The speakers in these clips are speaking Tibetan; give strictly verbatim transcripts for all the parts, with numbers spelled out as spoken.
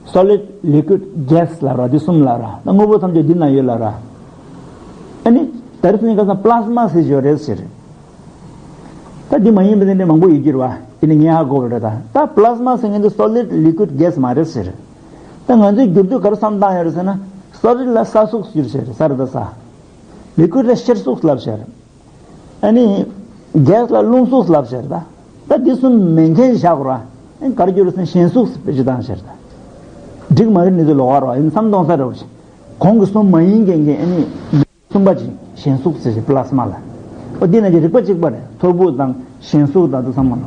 སོ་ལིཌ། ལི་ཀུའིཌ། གེ་སི་ལབ་ར། འདི་གསུམ་ལབ་ར། ད་དངོས་པོ་ཐམས་ཅད་འདི་ན་ཡོད་ལབ་ར། ཨ་ནི་ད་རེས་ནས་ཁ་སང་པ་ལ་སི་མ་ཟེར་ཡོད་རེད་ཟེར། ད་འདི་མ་ཡིན་པ་དེ་འདྲ་མང་པོ་ཡོད་ཀྱི་རེད་བ། དེ་ནི་ངས་ཧ་གོ་བ་རེད། ད་ད་པ་ལ་སི་མ་ཟེར་མཁན་འདི་སོ་ལིཌ། ལི་ཀུའིཌ། གེ་སི་མ་རེད་ཟེར། ད་ང་ཚོས་བསྒྱུར་དུས་ག་རེ་བསམ་བཏང་ཡོད་རེད་ཟེར་ན། སོ་ལིཌ་ལ་ས་ཟུག་ཟེར་ཟེར། ས་ར་ད་ས། ལི་ཀུའིཌ་ལ་གཤེར་གཟུགས་ལབ་ཟེར། ཨ་ནི་གེ་སི་ལ་རླུང་གཟུགས་ལབ་ཟེར། ད་ད་འདི་གསུམ་མེད་མཁན་བཞག་ར། ཨ་ནི་ག་རེ་བསྒྱུར་ཟེར་ན་ཞེན་གཟུགས་ཟེར་བེད་སྤྱོད་བཏང་ཟེར། ད་འགྲིག་མ་རེད། ནི་དེ་ལོགས་ཀ་ར། ཡིན་བསམ་གཏོང་ས་རེད་བ། གོང་གི་གསུམ་མ་ཡིན་མཁན་གྱི་ཨ་ནི་གསུམ་པ་ཅིག་ཞེན་གཟུགས་ཟེར་ཞིག་པ་ལ་སི་མ་ལ། ཨོ་འདི་ན་ཅིག་རིག་པ་གཅིག་པ་རེད། ཐོར་བུ་དང་ཞེན་གཟུགས་དང་དེ་ཚང་མ་ལ།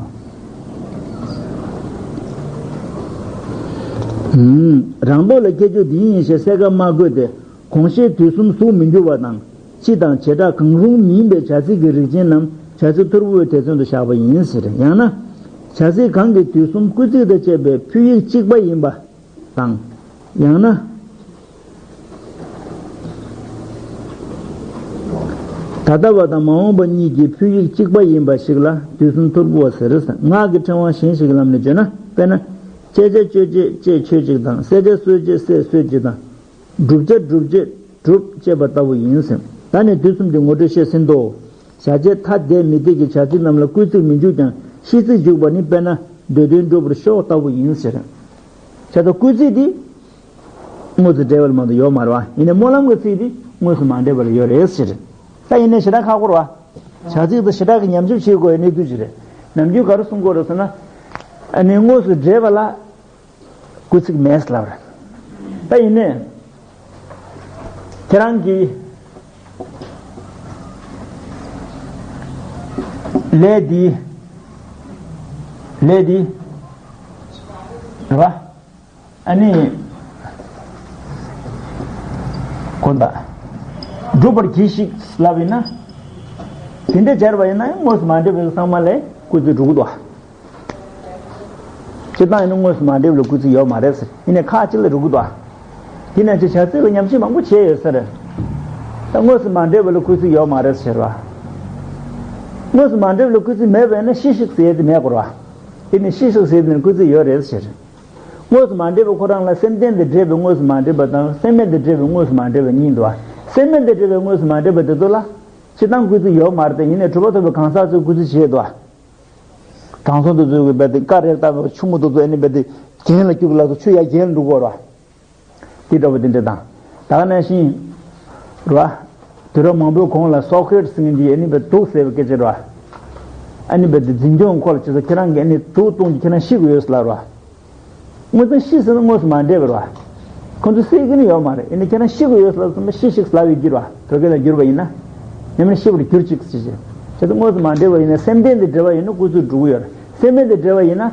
ཨུམ། རང་ལྡོག་ལ་ཁྱད་ཆོས་འདི་ཡིན་ཞེས་གསལ་ཁ་མ་བཀོད་དེ། གོང་བཤད་དུས་གསུམ་གཟུགས་མི་འགྱུར་བ་དང་། སྤྱི་དང་བྱེ་བྲག་གང་རུང་མིན་པའི་བྱ་ཚིག་གི་རིགས་ཅན་རྣམས་བྱ་ཚིག་ཐོར་བུའི་དེ་མཚོན་དུ་བཞག་པ་ཡིན་ཟེར། ཡང་ན། བྱ་ཚིག་གང་གི་དུས་གསུམ་སྐུལ་ཚིག་དང་བཅས་པའི་འཕུལ་ཡིག་གཅིག་པ་ཡིན་པ་དང་། ཡང་ན། ད་ལྟ་བ་དང་མ་འོངས་པ་གཉིས་ཀྱི་འཕུལ་ཡིག་གཅིག་པ་ཡིན་པ་ཞིག་ལ་དུས་གསུམ་ཐོར་བུ་བ་ཟེར། ངག་གི་ཕྲེང་བ་གཞན་ཞིག་གི་ལམ་ནས་བརྗོད་ན། དཔེར་ན། བཅད་བྱ་གཅོད་བྱེད་བཅད་ཆོད་ཅིག་དང་། བསད་བྱ་གསོད་བྱེད་བསད་གསོད་ཅིག་དང་། བསྒྲུབ་བྱ་སྒྲུབ་བྱེད་སྒྲུབ་ཅེས་པ་ལྟ་བུ་ཡིན་ཟེར། ད་ནི་དུས་གསུམ་གྱི་ངོ་སྤྲོད་བཤད་ཟིན་ཏོ། བྱ་བྱེད་ཐ་དད་མི་དད་ཀྱི་བྱ་ཚིག་རྣམས་ལ་སྐུལ་ཚིག་མི་འཇུག་ཀྱང་ཤེས་ཚིག་འཇུག་པ་ནི། དཔེར་ན། འདོད་དོན་འགྲུབ་པར་ཤོག་ལྟ་བུ་ཡིན་ཟེར། བྱ་ཚིག་སྐུལ་ཚིག་འདི་དངོས་སུ་འབྲེལ་བ་ལ་མ་གཏོགས་ཡོད་མ་རེད་བ། ཡིན་ནའི་སྨོན་ལམ་གྱི་ཚིག་འདི་དངོས་སུ་མ་འབྲེལ་བ་ལ་ཡོད་རེད་ཟེར། ད་ཡིན་ནའི་ཞེ་དྲག་ཁག་པོ་རེད་བ། བྱ་ཚིག་དང་ཞེ་དྲག་གི་ཉམས་ཞིབ་བྱེད་དགོས་ཡ་གནད་དུ་ཅི་རེད། ནམ་རྒྱུན་ག་རེ་གསུང་གི་ཡོད་རེད་ཟེར་ན། ཨ་ནི་དངོས་སུ་འབྲེལ་བ་ལ་སྐུལ་ཚིག་མེད་ལབ་རེད། ད་ཡིན་ནའི་ཁྱེད་རང་གི་ལས་འདི། ལས་འདི་རེད་བ། ཨ་ནི། དགོངས་དག་སྒྲུབ་པར་གྱིས་ཤིག་ལབ་ཡིན་ན། དེ་འདྲ་སྦྱར་བ་ཡིན་ན་ཡང་དངོས་སུ་མ་འབྲེལ་བའི་ཚང་མ་ལ་སྐུལ་ཚིག་འགྲོ་གི་འདུག་བ། སྤྱིར་བཏང་ཡིན་ན་དངོས་སུ་མ་འབྲེལ་བ་ལ་སྐུལ་ཚིག་ཡོད་མ་རེད་ཟེར། ཡིན་ནའི་ཁག་ཅིག་ལ་འགྲོ་གི་འདུག་བ། དེ་ནས་ཅིག་བྱ་ཚིག་ལ་ཉམས་ཞིབ་མང་པོ་བྱས་ཡོད་ས་རེད། ད་དངོས་སུ་མ་འབྲེལ་བ་ལ་སྐུལ་ཚིག་ཡོད་མ་རེད་ཟེར་བ། དངོས་སུ་མ་འབྲེལ་བ་ལ་སྐུལ་ཚིག་མེད་པ་ཡིན་ན་ཤེས་ཤིག་ཟེར་ཡ་དེ་མེད་དགོས་རེད་བ། དེ་ནས་ཤེས་ཤིག་ཟེར་ཡ་དེ་ནས་སྐུལ་ཚིག་ཡོད་རེད་ཟེར། དངོས་སུ་མ་འདྲེས་པ་ཁོ་རང་ལ་སེམས་ལྡན་དུ་འདྲེས་པའི་དངོས་སུ་མ་འདྲེས་པ་དང་སེམས་མེད་དུ་འདྲེས་པའི་དངོས་སུ་མ་འདྲེས་པ་གཉིས་འདུག་བ། སེམས་མེད་དུ་འདྲེས་པའི་དངོས་སུ་མ་འདྲེས་པ་དེ་ཚོ་ལ་སྤྱིར་བཏང་སྐུལ་ཚིག་ཡོད་མ་རེད་དེ། ཡིན་ནའི་གྲུབ་པ་ཐོབ་པའི་གང་ཟག་ཚོས་སྐུལ་ཚིག་བྱེད་འདུག་བ། དྲང་སྲོང་དེ་ཚོས་རྦད་དེ་ཀ་རེར་བཏབ་པའི་ཆུ་མོ་དེ་ཚོ་ཨ་ནི་རྦད་དེ་གྱེན་ལ་སྐྱུག་ལབ་སོང་། ཆུ་ཡར་གྱེན་ལ་འགྲོ་གི་ཡོད་རེད་བ། དེ་འདྲ་བོ་དེ་འདྲ་དང་། ད་ག་ནང་བཞིན་རེད་བ། དུས་རབས་མང་པོའི་གོང་ལ་སོ་ཀེ་རེ་ཏི་ཟེར་མཁན་དེས་ཨ་ནི་རྦད་དེ་དུག་ཟེར་བའི་སྐད་ཆ་རེད་བ། ཨ་ནི་རྦད་དེ་འཛིན་སྐྱོང་ཁོ་ལ་བྱས་ཙང་ཁྱེད་རང་གིས་ཨ་ནི་དུག་བཏུང་རྒྱུ་ཁྱེད་རང་ཤི་དགོས་ཡོད་ཟེར་ལབ་རེད་བ། དངོས་སུ་ཤི་ཟེར་ན་དངོས་སུ་མ་འདྲེས་པ་རེད་བ། ཁོ་ཚོས་བསད་ཀྱི་ནི་ཡོད་མ་རེད། ཡིན་ནའི་ཁྱེད་རང་ཤི་དགོས་ཡོད་ཟེར་ལབ་ཙམ་པ་ཤི་ཞིག་ལབ་ཡོད་ཀྱི་རེད་བ། བོད་སྐད་ལ་བསྒྱུར་བ་ཡིན་ན། ཉམས་ལེན་ཤི་བར་གྱུར་ཅིག་ཟེར་བྱས། བྱས་ཙང་དངོས་སུ་མ་འདྲེས་པ་ཡིན་ན་སེམས་ལྡན་དུ་འདྲེས་པ་ཡིན་ན་སྐུལ་ཚིག་འགྲོ་གི་ཡོད་རེད། སེམས་མེད་དུ་འདྲེས་པ་ཡིན་ན།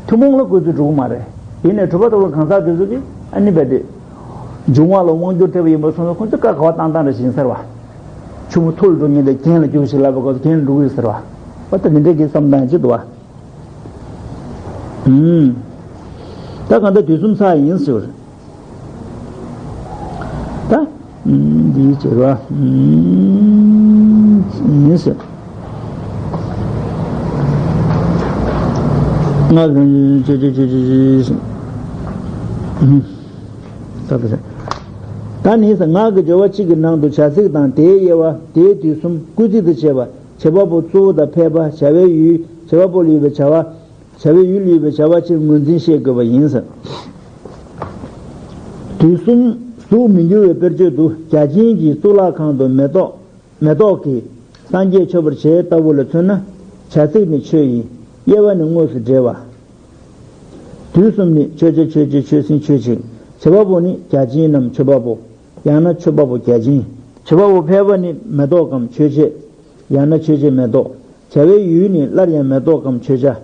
ཐུན་མོང་ལ་སྐུལ་ཚིག་འགྲོ་གི་མ་རེད། ཡིན་ནའི་གྲུབ་པ་ཐོབ་པའི་གང་ཟག་དེ་ཚོ་གིས་ཨ་ནི་རྦད་དེ། འབྱུང་བ་ལ་དབང་བསྒྱུར་ཐེབས་པ་ཡིན་པ་སོང་ཙང་ཁོ་ཚོས་བཀའ་ག་བ་བཏང་བཏང་རེ་བཞིན་ཟེར་བ། ཆུ་མོ་ཐུར་འགྲོ་མཁན་དེ་གྱེན་ལ་རྒྱུགས་ཤིག་ལབ་པ་ག་ཚོད་གྱེན་ལ་འགྲོ་གི་ཡོད་ཟེར་བ། འོ་ད་འདི་འདྲའི་གི་བསམ་སྟངས་ཅིག་འདུག་བ། ཨུམ། ད་གང་ལྟར་དུས་གསུམ་ས་ཡིན་ཟེར། ད། ཨུམ། འདིའི་བྱེད་པ། ཨུམ། ཡིན་ཟེར། ང་གི་ཅི་ཅི་ཅི་ཅི་ཅི། ཨུམ། ད་ད་ད་ནི་ངག་གི་སྦྱོར་བ་གཅིག་གི་ནང་དུ་བྱ་ཚིག་དང་དེའི་དབྱེ་བ། དེའི་དུས་གསུམ། སྐུལ་ཚིག་ཏུ་བྱས་པ། བྱེད་པ་པོ་གཙོ་བོ་དང་ཕལ་པ། བྱ་བའི་ཡུལ། བྱེད་པ་པོ་ལ་ཡོད་པའི་བྱ་བ། བྱ་བའི་ཡུལ་ལ་ཡོད་པའི་བྱ་བ་བཅས་ངོས་འཛིན་ཤེས་དགོས་པ་ཡིན། དུས་གསུམ་གཟུགས་མི་འགྱུར་བའི་དཔེར་བརྗོད་དུ། བརྒྱ་བྱིན་གྱིས་གཙུག་ལག་ཁང་དུ་མེ་ཏོག་མེ་ཏོག་གིས་སངས་རྒྱས་མཆོད་པར་བྱེད་ལྟ་བུ་ལ་མཚོན་ན། བྱ་ཚིག་ནི་མཆོད་ཡིན། དབྱེ་བ་ནི་དངོས་སུ་འབྲེལ་བ། དུས་གསུམ་ནི་མཆོད་བྱ་མཆོད་བྱེད་མཆོད་ཟིན་མཆོད་བྱེད། བྱེད་པ་པོ་ནི་བརྒྱ་བྱིན་ནམ་མཆོད་པ་པོ། ཡང་ན་མཆོད་པ་པོ་བརྒྱ་བྱིན། མཆོད་པ་པོ་ཕལ་པ་ནི་མེ་ཏོག་གམ་མཆོད་བྱེད། ཡང་ན་མཆོད་བྱེད་མེ་ཏོག་བྱ་བའི་ཡུལ་ནི་སླར་ཡང་མེ་ཏོག་གམ་མཆོད་བྱ།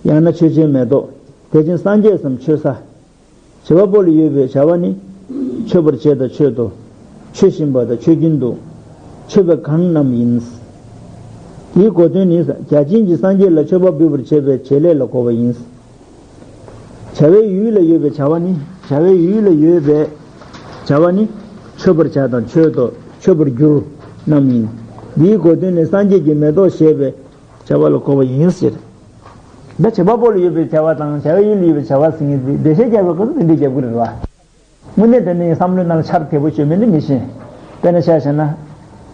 ཡང་ན་མཆོད་བྱེད་མེ་ཏོག་དེ་བཞིན་སངས་རྒྱས་སམ་མཆོད་ས། བྱེད་པ་པོ་ལ་ཡོད་པའི་བྱ་བ་ནི། མཆོད་པར་བྱེད་དང་མཆོད་དོ། མཆོད་བཞིན་པ་དང་མཆོད་ཀྱིན་འདུག་མཆོད་པའི་གང་རྣམས་ཡིན། དེའི་གོ་དོན་ནི། བརྒྱ་བྱིན་གྱིས་སངས་རྒྱས་ལ་མཆོད་པ་འབུལ་བར་བྱེད་པའི་བྱེད་ལས་ལ་གོ་བ་ཡིན། བྱ་བའི་ཡུལ་ལ་ཡོད་པའི་བྱ་བ་ནི། བྱ་བའི་ཡུལ་ལ་ཡོད་པའི་བྱ་བ་ནི། མཆོད་པར་བྱ་དང་མཆོད་དོ། མཆོད་པར་འགྱུར་རྣམས་ཡིན། འདིའི་གོ་དོན་ནི་སངས་རྒྱས་ཀྱིས་མེ་ཏོག་བཞེས་པའི་བྱ་བ་ལ་གོ་བ་ཡིན་ཟེར། ད་བྱེད་པ་པོ་ལ་ཡོད་པའི་བྱ་བ་དང་བྱ་བའི་ཡུལ་ལ་ཡོད་པའི་བྱ་བ་ཟེར་མཁན་དེ་འགྲེལ་བཤད་རྒྱག་པའི་སྐབས་སུ་དེ་འདྲས་རྒྱབ་ཀྱི་རེད་བ། དངོས་གནས་དེ་ནི་བསམ་བློའི་ནང་ལ་འཆར་དེ་པོ་བཅོས་མིན་ནི་མི་ཤེས། དཔེར་ན་ཆ་བཞག་ན།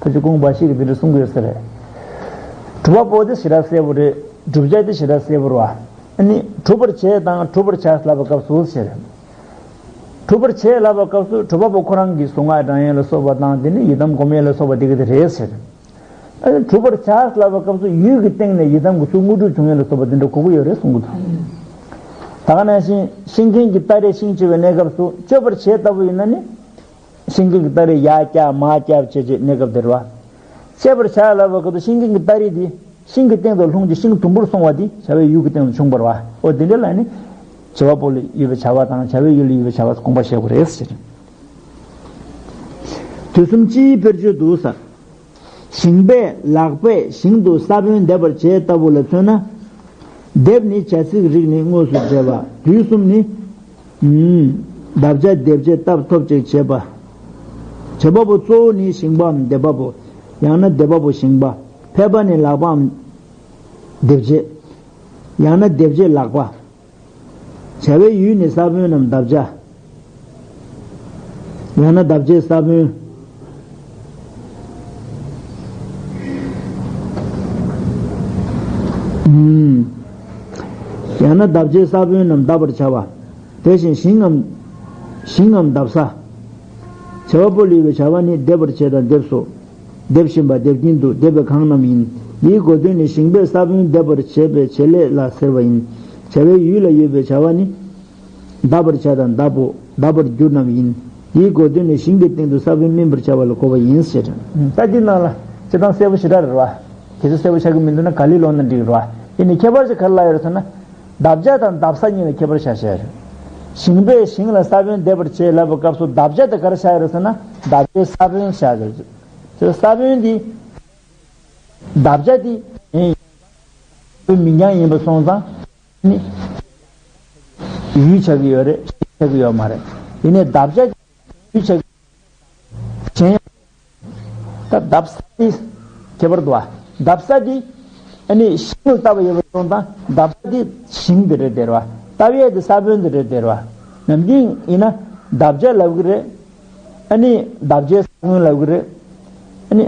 ཕ་ཆུ་ཀུན་པ་ཞིག་གིས་འདི་འདྲ་གསུང་གི་ཡོད་ས་རེད། སྒྲུབ་པ་པོ་དེ་ཞེ་དྲག་གསལ་པོ་རེད། བསྒྲུབ་བྱ་དེ་ཞེ་དྲག་གསལ་པོ་རེད་བ། ཨ་ནི་སྒྲུབ་པར་བྱེད་དང་སྒྲུབ་པར་བྱ་ལབ་པའི་སྐབས་སུ་ཟེར། སྒྲུབ་པར་བྱེད་ལབ་པའི་སྐབས་སུ་སྒྲུབ་པ་པོ་ཁོ་རང་གི་གཟུངས་སྔགས་བགྲང་ཡས་ལ་སོགས་པ་དང་དེ་ནི་ཡི་དམ་སྒོམ་ཡས་ལ་སོགས་པ་དེ་ག་དེ་རེད་ཟེར། ཨ་ནི་སྒྲུབ་པར་བྱ་ལབ་པའི་སྐབས་སུ་ཡུལ་གྱི་སྟེང་ནས་ཡི་དམ་གྱི་ཚུལ་དངོས་གྲུབ་འབྱུང་ཡས་ལ་སོགས་པ་དེ་འདྲ་གོ་གི་ཡོད་རེད་གསུང་གི་འདུག་ད་ག་ནང་བཞིན་ཤིང་མཁན་གྱི་སྟ་རེས་ཤིང་གཅོད་པའི་གནས་སྐབས་སུ་གཅོད་པར་བྱེད་ལྟ་བུ་ཡིན་ན་ནི། ཤིང་མཁན་གྱི་སྟ་རེས་ཡར་བཀྱག་མར་བཀྱག་བྱས་བྱས་གནས་སྐབས་དེ་རེད་བ། གཅོད་པར་བྱ་ལབ་པའི་སྐབས་སུ་ཤིང་མཁན་གྱི་སྟ་རེས་དེ་ཤིང་གི་སྟེང་དུ་ལྷུང་རྗེས་ཤིང་དུམ་བུར་སོང་བ་དེ་བྱ་བའི་ཡུལ་གྱི་སྟེང་དུ་བྱུང་བ་རེད་བ། འོ་དེ་འདྲ་ལ་ནི། བྱེད་པ་པོ་ལ་ཡོད་པའི་བྱ་བ་དང་བྱ་བའི་ཡུལ་ལ་ཡོད་པའི་བྱ་བ་དགོངས་པ་བཞེས་དགོས་རེད་ཟེར། དུས་གསུམ་སྤྱིའི་དཔེར་བརྗོད་དུ་ཟེར། ཞིང་པས་ལག་པས་ཞིང་དུ་ས་བོན་འདེབས་པར་བྱེད་ལྟ་བུ་ལ་མཚོན་ན། འདེབས་ནི་བྱ་ཚིག་རིགས་ནི་དངོས་སུ་འགྲེལ་བ། དུས་གསུམ་ནི། ཨུམ། འདབ་ཆགས་འདེབས་བྱེད་སྟབས་ཐོབ་ཅིག་བྱེད་པ། བྱེད་པ་པོ་གཙོ་བོ་ནི་ཞིང་པའམ་འདེབས་པ་པོ། ཡང་ན་འདེབས་པ་པོ་ཞིང་པ། ཕལ་པ་ནི་ལག་པའམ་འདེབས་བྱེད། ཡང་ན་འདེབས་བྱེད་ལག་པ། བྱ་བའི་ཡུལ་ནི་ས་བོན་ནམ་འདབ་ཆགས། ཡང་ན་འདབ་ཆགས་ས་བོན། ཨུམ། ཡང་ན་འདབ་ཆགས་ས་བོན་ནམ་འདབ་པར་བྱ་བ། དེ་བཞིན་ཞིང་ངམ། ཞིང་ངམ་འདབ་ས། བྱེད་པ་པོ་ལ་ཡོད་པའི་བྱ་བ་ནི་འདེབས་པར་བྱེད་དང་འདེབས་སོ། འདེབས་བཞིན་པ་འདེབས་ཀྱིན་འདུག་འདེབས་པའི་གང་རྣམས་ཡིན། འདིའི་གོ་དོན་ནི་ཞིང་པས་ས་བོན་འདེབས་པར་བྱེད་པའི་བྱེད་ལས་ལ་ཟེར་བ་ཡིན། བྱ་བའི་ཡུལ་ལ་ཡོད་པའི་བྱ་བ་ནི། འདབ་པར་བྱ་དང་འདབ་བོ། འདབ་པར་འགྱུར་རྣམས་ཡིན། འདིའི་གོ་དོན་ནི་ཞིང་གི་སྟེང་དུ་ས་བོན་སྨིན་པར་བྱ་བ་ལ་གོ་བ་ཡིན་ཟེར། ད་འདི་ནང་ལ་སྤྱིར་བཏང་གསལ་པོ་ཞེ་དྲག་རེད་བ། གལ་སྲིད་གསལ་པོ་ཆགས་ཀྱི་མི་འདུག་ན་ག་ལེར་ཀློག་ན་འགྲིག་རེད་བ། ཡིན་ནའི་ཁྱད་པར་ཅིག་ག་རེ་ལབ་ཡོད་རེད་ཟེར་ན། འདབ་ཆགས་དང་འདབ་ས་གཉིས་ལ་ཁྱད་པར་ཆགས་བཞག་རེད། ཞིང་པས་ཞིང་ལ་ས་བོན་འདེབས་པར་བྱེད་ལབ་པའི་སྐབས་སུ་འདབ་ཆགས་དེ་ག་རེ་ཆགས་ཡོད་རེད་ཟེར་ན། འདབ་ཆགས་ས་བོན་ཆགས་ཡོད་རེད། དེ་ས་བོན་འདི། འདབ་ཆགས་འདི། ཡིན། མིང་རྐྱང་ཡིན་པ་སོང་ཙང་། ནི། ཡུལ་ཆགས་ཀྱི་ཡོད་རེད། ཆགས་ཀྱི་ཡོད་མ་རེད། ཡིན་ནའི་འདབ་ཆགས་ཀྱི་ཡུལ་ཆགས་ཀྱི་གཞན། ད་འདབ་ས་དེ་ཁྱད་པར་འདུག་བ། འདབ་ས་དེ་ཨ་ནི་ཤིང་ལ་ལྟ་བ་ཡོད་པ་སོང་ཙང་འདབ་ས་དེ་ཤིང་དེ་རེད་དེ་རེད་བ། ལྟ་བའི་དེ་ས་བོན་དེ་རེད་དེ་རེད་བ། ནམ་རྒྱུན་ཡིན་ན་འདབ་ཆགས་ལབ་ཀྱི་རེད། ཨ་ནི་འདབ་ཆགས་ས་བོན་ལབ་ཀྱི་རེད། ཨ་ནི་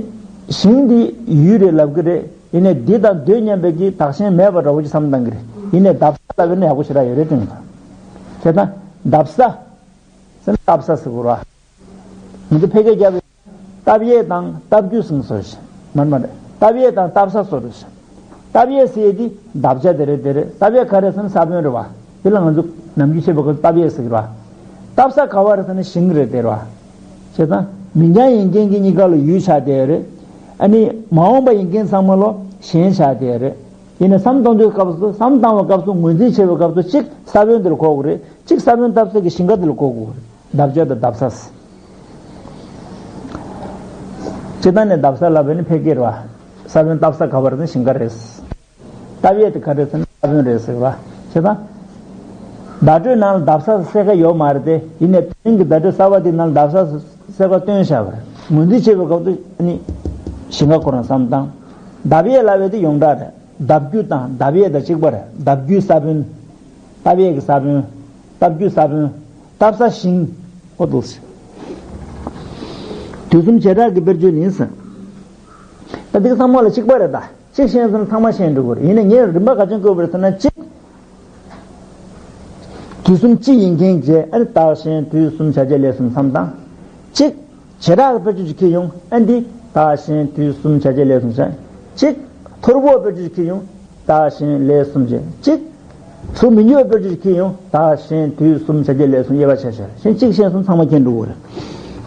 ཤིང་འདི་ཡུལ་རེད་ལབ་ཀྱི་རེད། ཡིན་ནའི་འདི་དང་འདོད་སྙམ་པའི་གི་བདག་གཞན་མེད་པ་འདྲ་བོ་ཅིག་བསམ་བཏང་གི་རེད། ཡིན་ནའི་འདབ་ས་ལབ་ཀྱི་ན་ཡག་པོ་ཞེ་དྲག་ཡོད་རེད་དྲན་གི་འདུག་བྱས་ཙང་འདབ་ས་ཟེར་ན་བཏབ་ས་ཟེར་གི་རེད་བ། ང་ཚོ་ཕལ་སྐད་རྒྱབ་པའི་བཏབ་ཡས་དང་བཏབ་རྒྱུ་ཟེར་ན་སོ་རེད། མ་རེད་མ་རེད། བཏབ་ཡས་དང་བཏབ་ས་སོ་རེད། བཏབ་ཡས་ཟེར་ཡས་འདི་འདབ་ཆགས་དེ་རེད་དེ་རེད། བཏབ་ཡས་ག་རེ་ཟེར་ན་ས་བོན་རེད་བ། དེ་ལ་ང་ཚོ་ནམ་རྒྱུན་བཤད་པ་གི་བཏབ་ཡས་ཟེར་གི་རེད་བ། བཏབ་ས་ག་བ་རེད་ཟེར་ན་ཤིང་རེད་དེ་རེད་བ། བྱས་ཙང་མིང་རྐྱང་ཡིན་མཁན་གྱི་གཉིས་ཀ་ལ་ཡུལ་ཆགས་བསྡད་ཡོད་རེད། ཨ་ནི་མ་འོངས་པ་ཡིན་མཁན་ཚང་མ་ལོ་གཞན་ཆགས་བསྡད་ཡོད་རེད། ཡིན་ནའི་བསམ་གཏོང་དུས་སྐབས་སུ་བསམ་བཏང་བའི་སྐབས་སུ་ངོས་འཛིན་བྱེད་པའི་སྐབས་སུ་གཅིག་ས་བོན་དེ་ལ་གོ་དགོས་རེད། གཅིག་ས་བོན་བཏབ་ས་གི་ཤིང་ཁ་དེ་ལ་གོ་དགོས་རེད། འདབ་ཆགས་དང་འདབ་ས། སྤྱིར་བཏང་ནས་འདབ་ས་ལབ་པ་ནི་ཕལ་སྐད་རེད་བ། ས་བོན་བཏབ་ས་ག་བ་རེད་ཟེར་ན་ཤིང་ཁ་རེད། བཏབ་ཡས་དེ་ག་རེ་ཟེར་ན་ས་བོན་རེད་ཟེར་བ། བྱས་ཙང་། བརྡ་སྤྲོད་ནང་ལ་འདབ་ས་གསལ་ཁ་ཡོད་མ་རེད་དེ། ཡིན་ནའི་དེ་རིང་གི་བརྡ་སྤྲོད་གསར་བ་དེ་ནང་ལ་འདབ་ས་གསལ་ཁ་སྟོན་བཞག་པ་རེད། ངོས་འཛིན་བྱེད་པའི་སྐབས་སུ་ནི་ཞིང་ཁ་ཁོ་རང་བསམ་བཏང་། འདབ་ཡས་ལབ་ཡས་དེ་ཡོངས་གྲགས་རེད། འདབ་རྒྱུ་དང་འདབ་ཡས་དང་གཅིག་པ་རེད། འདབ་རྒྱུའི་ས་བོན། བཏབ་ཡས་ཀྱི་ས་བོན། བཏབ་རྒྱུའི་ས་བོན། བཏབ་ས་ཤིང་། ཨོ་འདུག་སེ། དུས་གསུམ་བྱེ་བྲག་གི་དཔེར་བརྗོད་ནི་ཟེར། ད་འདི་གི་ཚང་མ་ལ་གཅིག་པ་རེད་ད། གཅིག་ཤེས་སོང་ན་ཚང་མ་ཤེས་འགྲོ་གི་རེད། ཡིན་ནའི་ངས་རིམ་པ་ག་ཚོད་བཀོད་པ་རེད་ཟེར་ན་གཅིག་དུས་གསུམ་སྤྱི་ཡིན་མཁན་བྱས་ཨ་ནི་བདག་གཞན་དུས་གསུམ་བྱ་བྱེད་ལས་གསུམ་བསམ་དང་། གཅིག་བྱེ་བྲག་གི་དཔེར་བརྗོད་ཅིག་འཁྱེར་ཡོང་ཨ་འདི་བདག་གཞན་དུས་གསུམ་བྱ་བྱེད་ལས་གསུམ་བྱ། གཅིག་ཐོར་བུའི་དཔེར་བརྗོད་ཅིག་འཁྱེར་ཡོང་བདག་གཞན་ལས་གསུམ་བྱ། གཅིག་ཚུར་མི་འགྱུར་བའི་དཔེར་བརྗོད་ཅིག་འཁྱེར་ཡོང་བདག་གཞན་དུས་གསུམ་བྱ་བྱེད་ལས་གསུམ་དབྱེ་བ་ཕྱེ་ཤར་ཤིང་གཅིག་ཤེས་སོང་ཚང་མ་མཁྱེན་འགྲོ་གི་རེད།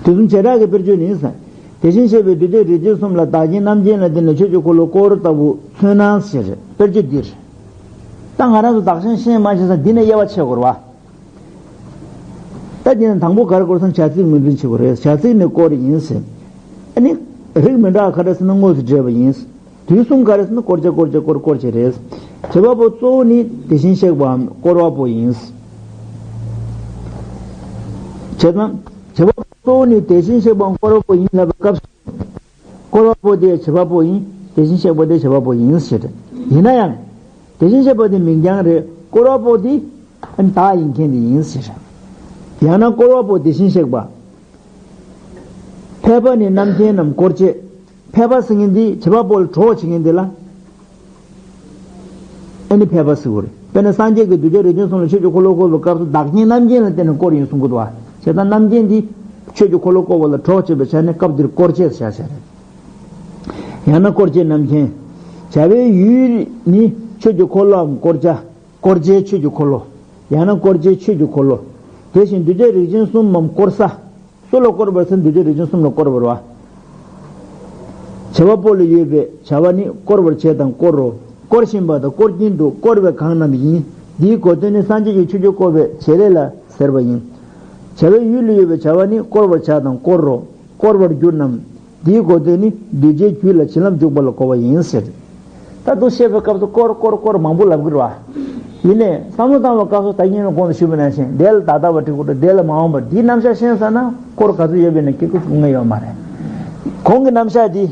དུས་གསུམ་བྱེ་བྲག་གི་དཔེར་བརྗོད་ནི་ཟེར། དེ་བཞིན་གཤེགས་པའི་དུས་མཐའི་རིགས་ཅན་གསུམ་ལ་བདག་རྐྱེན་རྣམ་མཁྱེན་ལ་བརྟེན་ནས་ཆོས་ཀྱི་འཁོར་ལོ་བསྐོར་ལྟ་བུ་མཚོན་ན་ཟེར་དཔེར་བརྗོད་འདིར། ད་ང་རང་ཚོ་བདག་གཞན་ཤེས་མ་ཤེས་ས་འདི་ནས་དབྱེ་བ་ཕྱེ་དགོས་རེད་བ། ད་འདི་ནས་དང་པོ་ག་རེ་དགོས་སམ་བྱ་ཚིག་ངོས་འཛིན་བྱེད་དགོས་རེད། བྱ་ཚིག་ནི་བསྐོར་ཡིན་ཟེར། ཨ་ནི། རིགས་མི་འདྲ་བ་ག་རེ་ཟེར་ན་དངོས་སུ་འདྲེས་པ་ཡིན། དུས་གསུམ་ག་རེ་ཟེར་ན་བསྐོར་བྱ་བསྐོར་བྱ་བསྐོར་བསྐོར་བྱ་རེད། བྱེད་པ་པོ་གཙོ་བོ་ནི་དེ་བཞིན་གཤེགས་པའམ་བསྐོར་བ་པོ་ཡིན། བྱས་ཙང་། བྱེད་པ་པོ་གཙོ་བོ་ནི་དེ་བཞིན་གཤེགས་པའམ་བསྐོར་བ་པོ་ཡིན་ལབ་པའི་སྐབས་སུ། བསྐོར་བ་པོ་དེ་བྱེད་པ་པོ་ཡིན། དེ་བཞིན་གཤེགས་པ་དེ་བྱེད་པ་པོ་ཡིན་ཞེས། ཡིན་ན་ཡང་། དེ་བཞིན་གཤེགས་པ་དེ་མིང་རྐྱང་རེད། བསྐོར་བ་པོ་དེ་ཨ་ནི་བདག་ཡིན་མཁན་དེ་ཡིན་ཟེར། ཡང་ན་བསྐོར་བ་པོ་དེ་བཞིན་གཤེགས་པ། ཕལ་པ་ནི་རྣམ་མཁྱེན་ནམ་བསྐོར་བྱེད། ཕལ་པ་ཟེར་མཁན་དེ་བྱེད་པ་པོ་ལ་གྲོགས་བྱེད་མཁན་དེ་ལ་ཨ་ནི་ཕལ་པ་ཟེར་གྱི་རེད། དཔེར་ན་སངས་རྒྱས་ཀྱིས་གདུལ་བྱ་རིགས་ཅན་གསུམ་ལ་ཆོས་ཀྱི་འཁོར་ལོ་བསྐོར་བའི་སྐབས་སུ་བདག་རྐྱེན་རྣམ་མཁྱེན་ལ་བརྟེན་ནས་བསྐོར་ཡིན་གསུང་གི་འདུག་བ། བྱས་ཙང་རྣམ་མཁྱེན་དེ་ཆོས་ཀྱི་འཁོར་ལོ་བསྐོར་བ་ལ་གྲོགས་བྱེད་པའི་ཆ་ནས་སྐབས་འདིར་བསྐོར་བྱེད་ཟེར་བྱ་བྱ་རེད། ཡང་ན་བསྐོར་བྱེད་རྣམ་མཁྱེན། བྱ་བའི་ཡུལ་ནི་ཆོས་ཀྱི་འཁོར་ལོའམ་བསྐོར་བྱ། བསྐོར་བྱའི་ཆོས་ཀྱི་འཁོར་ལོ། ཡང་ན་བསྐོར་བྱའི་ཆོས་ཀྱི་འཁོར་ལོ། དེ་བཞིན་གདུལ་བྱ་རིགས་ཅན་གསུམ་མམ་བསྐོར་ས། སུ་ལ་བསྐོར་བར་ཟེར་ན་གདུལ་བྱ་རིགས་ཅན་གསུམ་ལ་བསྐོར་བར་བ། བྱེད་པ་པོ་ལ་ཡོད་པའི་བྱ་བ་ནི་བསྐོར་བར་བྱེད་དང་བསྐོར་རོ། བསྐོར་བཞིན་པ་དང་བསྐོར་གྱིན་འདུག་བསྐོར་བའི་གང་རྣམས་ཡིན། འདིའི་གོ་དོན་ནི་སངས་རྒྱས་ཀྱིས་ཆོས་ཀྱི་བསྐོར་བའི་བྱེད་ལས་ལ་ཟེར་བ་ཡིན། བྱ་བའི་ཡུལ་ལ་ཡོད་པའི་བྱ་བ་ནི་བསྐོར་བར་བྱ་དང་བསྐོར་རོ། བསྐོར་བར་འགྱུར་རྣམས། འདིའི་གོ་དོན་ནི་གདུལ་བྱའི་རྒྱུད་ལ་བྱིན་རླབས་འཇུག་པ་ལ་གོ་བ་ཡིན་ཟེར། ད་དུ་བཤད་པའི་སྐབས་སུ་བསྐོར་བསྐོར་བསྐོར་མང་པོ་ལབ་ཀྱི་རེད་བ། ཡིན་ནའི་བསམ་བློ་བཏང་བའི་སྐབས་སུ་ད་ཡིན་ན་གོང་དུ་ཞུས་པ་ནང་བཞིན་དེ་ལ་ད་ལྟ་བ་བྲི་དགོས་རེད། དེ་ལ་མ་འོངས་པ་འདིའི་རྣམ་གཞག་ཤེས་ས་ན་བསྐོར་ག་ཚོད་ཡོད་པ་ཡིན་ན་སྐད་ཆ་དགོས་ངེས་ཡོད་མ་རེད། གོང་གི་རྣམ་གཞག་འདི་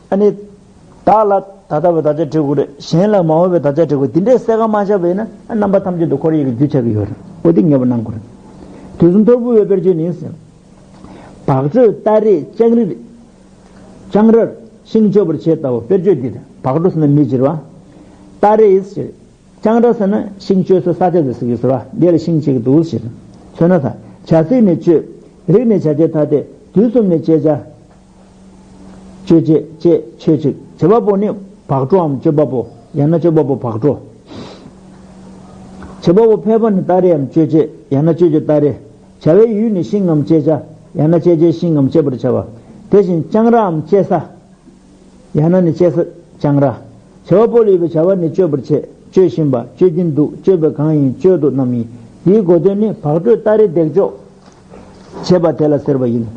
ཨ་ནི་བདག་ལ་ད་ལྟ་བའི་དག་ཆ་བྲི་དགོས་རེད། གཞན་ལ་མ་འོངས་པའི་དག་ཆ་བྲི་དགོས། འདི་འདྲའི་གསལ་ཁ་མ་ཆགས་པ་ཡིན་ན་ཨ་རྣམ་པ་ཐམས་ཅད་དུ་འཁོར་ཡས་ཀྱི་རྒྱུ་ཆགས་ཀྱི་ཡོད་རེད། འོ་འདི་ངེས་པ་གནང་དགོས་རེད། དུས་གསུམ་ཐོར་བུ་བའི་དཔེར་བརྗོད་ནི་ཟེར། བག་གྲོས་སྟ་རེས་ལྕང་རིར། ལྕང་རར་ཤིང་གཅོད་པར་བྱེད་ལྟ་བུ། དཔེར་བརྗོད་འདིར་བག་གྲོ་ཟེར་ན་མེ་ཟེར་བ། སྟ་རེ་ཟེར། ལྕང་ར་ཟེར་ན་ཤིང་གཅོད་ས་ས་ཆ་དེ་ཟེར་གྱི་ཟེར་བ། འདི་ལ་ཤིང་གཅོད་ཀྱི་འདུག་ཟེར། མཚོན་ན་ད་བྱ་ཚིག་ནི་གཅོད། རིགས་ནི་བྱ་བྱེད་ཐ་དད། དུས་གསུམ་ནི་གཅད་བྱ། གཅོད་བྱེད་གཅད་གཅོད་ཅིག་བྱེད་པ་པོ་ནི་བག་གྲོའམ་གཅོད་པ་པོ། ཡང་ན་གཅོད་པ་པོ་བག་གྲོ། བྱེད་པ་པོ་ཕལ་པ་ནི་སྟ་རེའམ་གཅོད་བྱེད། ཡང་ན་གཅོད་བྱེད་སྟ་རེ། བྱ་བའི་ཡུལ་ནི་ཤིང་ངམ་གཅད་བྱ། ཡང་ན་གཅད་བྱའི་ཤིང་ངམ་གཅད་པར་བྱ་བ། དེ་བཞིན་ལྕང་རའམ་གཅད་ས། ཡང་ན་ནི་གཅད་ས་ལྕང་ར། བྱེད་པ་པོ་ལ་ཡོད་པའི་བྱ་བ་ནི་གཅོད་པར་བྱེད། གཅོད་བཞིན་པ། གཅོད་ཀྱིན་འདུག་གཅོད་པའི་གང་ཡིན། གཅོད་དོ་རྣམས་ཡིན། འདིའི་གོ་དོན་ནི་བག་གྲོས་སྟ་རེ་འདེགས་འཇོག་བྱེད་པ་དེ་ལ་ཟེར་བ་ཡིན།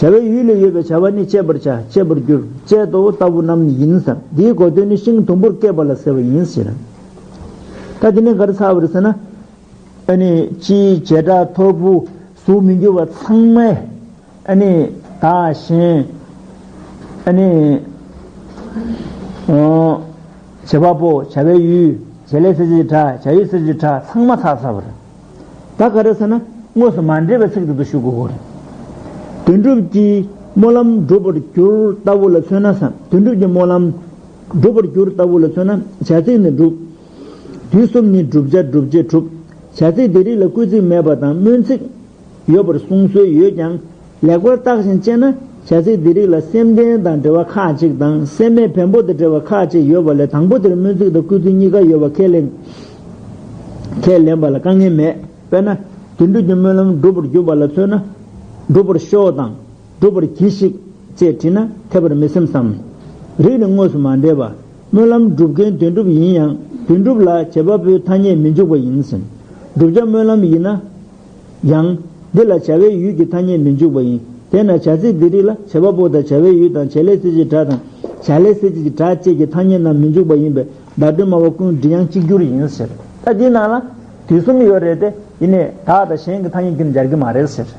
བྱ་བའི་ཡུལ་ལ་ཡོད་པའི་བྱ་བ་ནི་གཅད་པར་བྱ། གཅད་པར་འགྱུར། གཅད་དོ་ལྟ་བུ་རྣམས་ཡིན་ཟེར། འདིའི་གོ་དོན་ནི་ཤིང་དུམ་བུར་བཀལ་བ་ལ་ཟེར་བ་ཡིན་ཟེར། ད་དེ་ནས་ག་རེ་ཚར་བ་རེད་ཟེར་ན། ཨ་ནི་སྤྱིའི་བྱེ་བྲག་ཐོར་བུ་གཟུགས་མི་འགྱུར་བ་ཚང་མས་ཨ་ནི་བདག་གཞན་ཨ་ནི་ཨོ་བྱེད་པ་པོ་བྱ་བའི་ཡུལ་བྱེད་ལས་ཟེར་གྱི་སྒྲ་བྱ་ཡུལ་ཟེར་གྱི་སྒྲ་ཚང་མ་ཚར་ཚར་བ་རེད། ད་ག་རེ་ཟེར་ན་དངོས་སུ་མ་འདྲེས་པའི་ཚིག་དེ་ཚོ་ཞུ་དགོས་ཀྱི་རེད། དོན་གྲུབ་ཀྱིས་སྨོན་ལམ་འགྲུབ་པར་འགྱུར་ལྟ་བུ་ལ་མཚོན་ན་བསམ། དོན་གྲུབ་ཀྱི་སྨོན་ལམ་འགྲུབ་པར་འགྱུར་ལྟ་བུ་ལ་མཚོན་ན་བྱ་ཚིག་ནི་འགྲུབ། དུས་གསུམ་ནི་བསྒྲུབ་བྱ་སྒྲུབ་བྱེད་གྲུབ། བྱ་ཚིག་འདི་རིགས་ལ་སྐུལ་ཚིག་མེད་པ་དང་སྨོན་ཚིག་ཡོད་པར་གསུང་སྲོལ་ཡོད་ཀྱང་། ལེགས་པར་བརྟགས་ཤིང་དཔྱད་ན་བྱ་ཚིག་འདི་རིགས་ལ་སེམས་ལྡན་དང་འབྲེལ་བ་ཁག་ཅིག་དང་སེམས་མེད་བེམ་པོ་དང་འབྲེལ་བ་ཁག་ཅིག་ཡོད་པ་ལས། དང་པོ་དེར་སྨོན་ཚིག་དང་སྐུལ་ཚིག་གཉིས་ཀ་ཡོད་པ་ཁས་ལེན། ཁས་ལེན་པ་ལ་དཀའ་ངལ་མེད། དཔེར་ན་དོན་གྲུབ་ཀྱི་སྨོན་ལམ་འགྲུབ་པར་གྱུར་པ་ལ་མཚོན་ན། འགྲུབ་པར་ཤོག་དང་། འགྲུབ་པར་གྱིས་ཤིག་ཅེས་བྲིས་ན་འཐད་པར་མི་སེམས་སམ། རིགས་ནི་དངོས་སུ་མ་འདྲེས་པ། སྨོན་ལམ་སྒྲུབ་མཁན་དོན་གྲུབ་ཡིན་ཡང་དོན་གྲུབ་ལ་བྱེད་པ་པོའི་ཐ་སྙད་མི་འཇུག་པ་ཡིན་ཟིན། བསྒྲུབ་བྱ་སྨོན་ལམ་ཡིན་ན་ཡང་འདི་ལ་བྱ་བའི་ཡུལ་གྱི་ཐ་སྙད་མི་འཇུག་པ་ཡིན། དེས་ན་བྱ་ཚིག་འདི་རིགས་ལ་བྱེད་པ་པོ་དང་བྱ་བའི་ཡུལ་དང་བྱེད་ལས་ཚིག་གི་སྒྲ་དང་བྱ་ལས་ཚིག་གི་སྒྲ་བཅས་ཀྱི་ཐ་སྙད་རྣམས་མི་འཇུག་པ་ཡིན་པས་བརྡ་སྤྲོད་སྨྲ་བ་ཀུན་འབྲི་ཡང་གཅིག་གྱུར་ཡིན་ཟེར། ད་འདི་ནང་ལ་དུས་གསུམ་ཡོད་རེད་དེ། ཡིན་ནའི་བདག་དང་གཞན་གྱི་ཐ་སྙད་ཀྱིས་སྦྱར་གྱི་མ་རེད་ཟེར།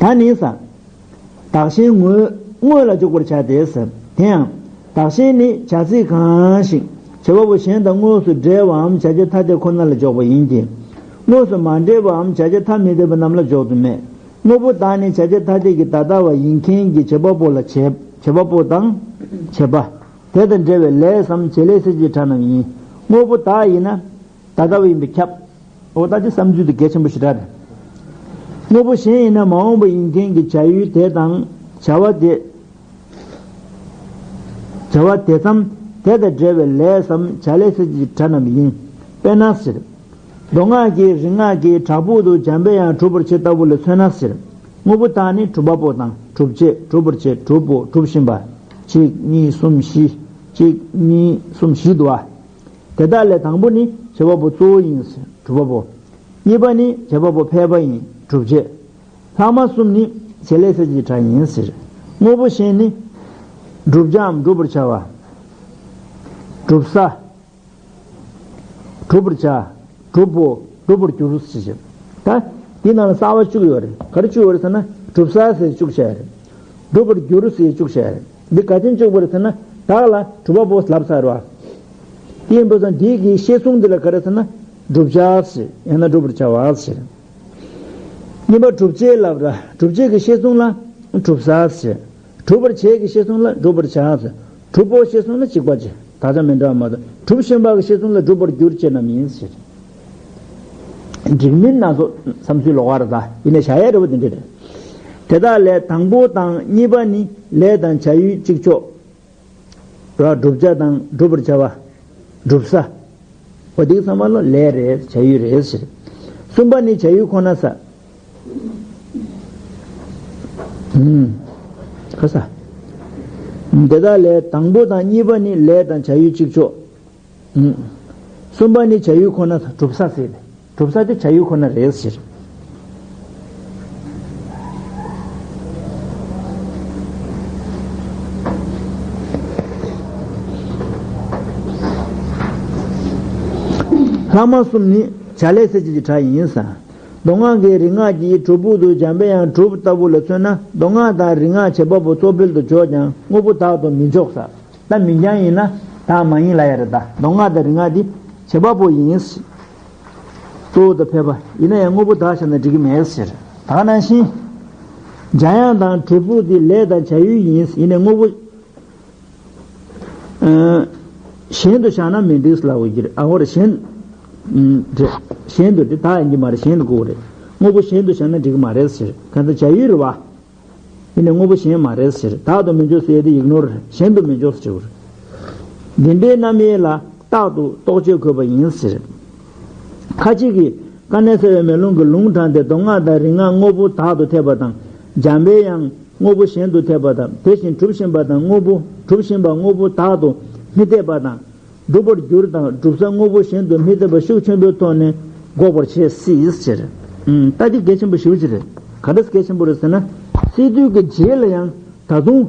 ད་ནི་ས། བདག་གཞན་དངོས་དངོས་ལ་འཇོག་པར་བྱ་སྟེ་ཟེར། དེ་ཡང་བདག་གཞན་ནི་བྱ་ཚིག་གང་ཞིག་བྱེད་པ་པོ་གཞན་དང་དངོས་སུ་འབྲེལ་བའམ་བྱ་བྱེད་ཐ་དད་ཁོ་ན་ལ་འཇོག་པ་ཡིན་གྱི། དངོས་སུ་མ་འབྲེལ་བའམ་བྱ་བྱེད་ཐ་མི་དད་པ་རྣམས་ལ་འཇོག་ཏུ་མེད། དངོས་པོ་བདག་ནི་བྱ་བྱེད་ཐ་དད་ཀྱི་ད་ལྟ་བ་ཡིན་མཁན་གྱི་བྱེད་པ་པོ་ལ་བྱེད། བྱེད་པ་པོ་དང་། བྱེད་པ། དེ་དང་འབྲེལ་བའི་ལས་སམ་བྱེད་ལས་ཚིག་གི་སྒྲ་རྣམས་ཡིན། དངོས་པོ་བདག་ཡིན་ན། ད་ལྟ་བ་ཡིན་པས་ཁྱབ། འོ་ད་ཅི་བསམ་ཚུལ་དེ་གལ་ཆེན་པོ་ཞེ་དྲག་རེད། དངོས་པོ་གཞན་ཡིན་ན་མ་འོངས་པ་ཡིན་མཁན་གྱི་བྱ་ཡུལ་དེ་དང་བྱ་བ་དེ། བྱ་བ་དེ་ཙམ་དེ་དང་འབྲེལ་བའི་ལས་སམ་བྱ་ལས་ཚིག་གི་སྒྲ་རྣམས་ཡིན། དཔེར་ན་ཟེར། མདོ་སྔགས་ཀྱི་རིག་སྔགས་ཀྱི་བྲག་ཕུག་ཏུ་འཇམ་པའི་དབྱངས་གྲུབ་པར་བྱེད་ལྟ་བུ་ལ་མཚོན་ན་ཟེར། དངོས་པོ་དག་ནི་གྲུབ་པ་པོ་དང་གྲུབ་བྱེད་གྲུབ་པར་བྱེད་གྲུབ་པོ་གྲུབ་བཞིན་པ། གཅིག་གཉིས་གསུམ་བཞི། གཅིག་གཉིས་གསུམ་བཞི་འདུག་བ། དེ་དག་ལས་དང་པོ་ནི་བྱེད་པ་པོ་གཙོ་བོ་ཡིན་ཟེར་གྲུབ་པ་པོ། གཉིས་པ་ནི་བྱེད་པ་པོ་ཕལ་པ་ཡིན་གྲུབ་བྱེད། ལྷག་མ་གསུམ་ནི་བྱེད་ལས་ཚིག་གི་སྒྲ་ཡིན་ཟེར། དངོས་པོ་གཞན་ནི། བསྒྲུབ་བྱའམ་བསྒྲུབ་པར་བྱ་བ། སྒྲུབ་ས། སྒྲུབ་པར་བྱ། སྒྲུབ་པོ། སྒྲུབ་པར་འགྱུར་ཟེར་བྱེད། ད། འདི་ནང་ལ་གསར་པ་བཅུག་ཡོད་རེད། ག་རེ་བཅུག་ཡོད་རེད་ཟེར་ན་སྒྲུབ་ས་ཟེར་བཅུག་བྱས་རེད། སྒྲུབ་པར་འགྱུར་ཟེར་བཅུག་བྱས་རེད། འདི་ག་ཅན་བཅུག་པ་རེད་ཟེར་ན་བདག་ལ་གྲུབ་པ་པོ་ལབ་ཚར་བ། དེ་ཡིན་པ་སང་དེའི་གི་བཤད་ཟུང་འདི་ལ་ག་རེ་ཟེར་ན་བསྒྲུབ་བྱ་ཟེར། ཡང་ན་བསྒྲུབ་པར་བྱ་བ་ཟེར། གཉིས་པ་སྒྲུབ་བྱེད་ལབ་ར། སྒྲུབ་བྱེད་ཀྱི་བཤད་ཟུང་ལ་གྲུབ་ས་ཟེར། གྲུབ་པར་བྱེད་ཀྱི་བཤད་ཟུང་ལ་གྲུབ་པར་བྱ་ཟེར། གྲུབ་པོ་བཤད་ཟུང་ལ་གཅིག་པ་ཅེས་དག་ཆ་མི་འདྲ་བ་མ་གཏོགས་གྲུབ་བཞིན་པ་གི་བཤད་ཟུང་ལ་གྲུབ་པར་འགྱུར་ཅེས་རྣམས་ཡིན་ཟེར། འགྲིག་མིན་སྣ་ཚོགས་བསམ་ཚུལ་ལོགས་ཀར་ད་ཡིན་ནས་བྱ་ཡ་རེད་པ་དེ་འདྲ་རེད། དེ་དག་ལས་དང་པོ་དང་གཉིས་པ་ནི་ལས་དང་བྱ་ཡུལ་གཅིག་ཆོག་ར། བསྒྲུབ་བྱ་དང་བསྒྲུབ་པར་བྱ་བ། སྒྲུབ་ས། འོ་དེ་ཚང་མ་ལ་ལས་རེད་བྱ་ཡུལ་རེད་ཟེར། གསུམ་པ་ནི་བྱ་ཡུལ་ཁོ་ན་ས། ཨུམ། ཁ་ས། དེ་དག་ལས་དང་པོ་དང་གཉིས་པ་ནི་ལས་དང་བྱ་ཡུལ་གཅིག་ཆོག་ཨུམ། གསུམ་པ་ནི་བྱ་ཡུལ་ཁོ་ན་ས། གྲུབ་ས་ཟེར། གྲུབ་ས་དེ་བྱ་ཡུལ་ཁོ་ན་རེད་ཟེར། ལྷག་མ་གསུམ་ནི་བྱ་ལས་གསལ་བྱེད་ཀྱི་སྒྲ་ཡིན་ས། མདོ་སྔགས་ཀྱི་རིག་སྔགས་ཀྱི་གྲུབ་ཕུག་ཏུ་འཇམ་དཔལ་དབྱངས་གྲུབ་ལྟ་བུ་ལ་མཚོན་ན་མདོ་སྔགས་དང་རིག་སྔགས་བྱེད་པ་པོ་གཙོ་འཕེལ་དུ་འཇོག་ཀྱང་དངོས་པོ་དག་ཏུ་མི་འཇོག་ས། ད་མིང་རྐྱང་ཡིན་ན་དག་མ་ཡིན་ལ་ཡ་རེད་ད། མདོ་སྔགས་དང་རིག་སྔགས་འདི་བྱེད་པ་པོ་ཡིན། གཙོ་བོ་དང་ཕལ་པ་ཡིན་ན་ཡང་དངོས་པོ་དག་བཞག་ན་འགྲིག་གི་མེད་ཟེར། ད་ག་ནང་བཞིན། འཇམ་དབྱངས་དང་གྲུབ་ཕུག་འདི་ལས་དང་བྱ་ཡུལ་ཡིན་ཡིན་ནའི་དངོས་པོ། ཨ། གཞན་དུ་བཞག་ན་མི་འགྲིག་ལབ་དགོས་ཀྱི་རེད། ཨ་འོ་རེད་གཞན། ཨུམ། རེད། གཞན་དུ་འགྲིག་དག་ཡིན་གྱི་མ་རེད། གཞན་དུ་དགོས་རེད། དངོས་པོ་གཞན་དུ་བཞག་ན་འགྲིག་གི་མ་རེད་ཟེར། གང་ལྟར་བྱ་ཡུལ་རེད་བ། ཡིན་ནའི་དངོས་པོ་གཞན་མ་རེད་ཟེར། དག་ཏུ་མི་འཇོག་ཟེར་ཡས་དེ་ཡིག་ནོར་རེད། གཞན་དུ་མི་འཇོག་ཟེར་བ་རེད། འདི་འདྲའི་རྣམ་དབྱེ་ལ་རྟག་ཏུ་རྟོག་དཔྱོད་དགོས་པ་ཡིན་ཟེར། ཁ་ཅིག་གིས་དཀའ་གནད་གསལ་བའི་མེ་ལོང་གི་ལུང་དྲངས་ཏེ་མདོ་སྔགས་དང་རིག་སྔགས་དངོས་པོ་དག་ཏུ་འཐད་པ་དང་། འཇམ་པའི་དབྱངས་དངོས་པོ་གཞན་དུ་འཐད་པ་དང་། དེ་བཞིན་གྲུབ་བཞིན་པ་དང་དངོས་པོ་གྲུབ་བཞིན་པ་དངོས་པོ་དག་ཏུ་མི་འཐད་པ་དང་། སྒྲུབ་པར་འགྱུར་དང་སྒྲུབ་ས་དངོས་པོ་གཞན་དུ་མི་འཐད་པ་ཤུགས་ཆེན་པོའི་ཐོག་ནས་འགོག་པར་བྱེད་སྲིད་ཟེར། ཨུམ། ད་འདི་གལ་ཆེན་པོ་ཞེ་པོ་ཅིག་རེད། ག་འདྲ་གལ་ཆེན་པོ་རེད་ཟེར་ན། སི་ཏུ་གི་རྗེས་ལ་ཡང་ད་དུང་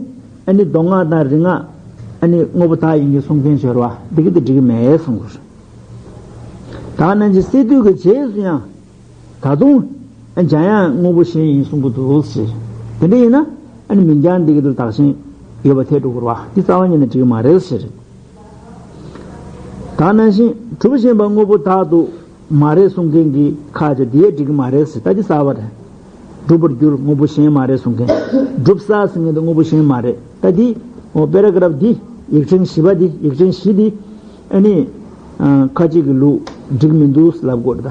ཨ་ནི་མདོ་སྔགས་དང་རིག་སྔགས་ཨ་ནི་དངོས་པོ་དག་ཡིན་གྱི་གསུང་མཁན་ཞོར་བ་འདི་གི་དེ་འགྲིག་གི་མེད་གསུང་དགོས། ད་ནང་བཞིན་སི་ཏུ་གི་རྗེས་སུ་ཡང་ད་དུང་ཨ་འཇམ་དབྱངས་དངོས་པོ་གཞན་ཡིན་གསུང་གི་འདུག་ཟེར། དེ་འདྲ་ཡིན་ན་ཨ་ནི་མིང་རྐྱང་འདི་གི་དུ་བདག་གཞན་ཡོད་པ་ཐལ་འགྲོ་དགོས་རེད་བ། འདི་རྩ་བ་ཉིད་ནས་འགྲིག་གི་མ་རེད་ཟེར། ད་ནང་བཞིན་གྲུབ་བཞིན་པ་དངོས་པོ་དག་ཏུ་མ་རེད་གསུང་མཁན་གྱི་ཁ་ཅིག་དེ་འགྲིག་གི་མ་རེད་ཟེར། ད་འདི་གསར་པ་རེད། སྒྲུབ་པར་འགྱུར་དངོས་པོ་གཞན་མ་རེད་གསུང་མཁན། སྒྲུབ་ས་ཟེར་མཁན་དེ་དངོས་པོ་གཞན་མ་རེད། ད་འདི་པེ་ར་གྷ་རབ་འདི་ཡིག་ཕྲེང་བཞི་པ་འདི་ཡིག་ཕྲེང་བཞི་འདི་ཨ་ནི་ཁ་ཅིག་གི་ལུགས་འགྲིག་མི་འདུག་ལབ་དགོས་རེད་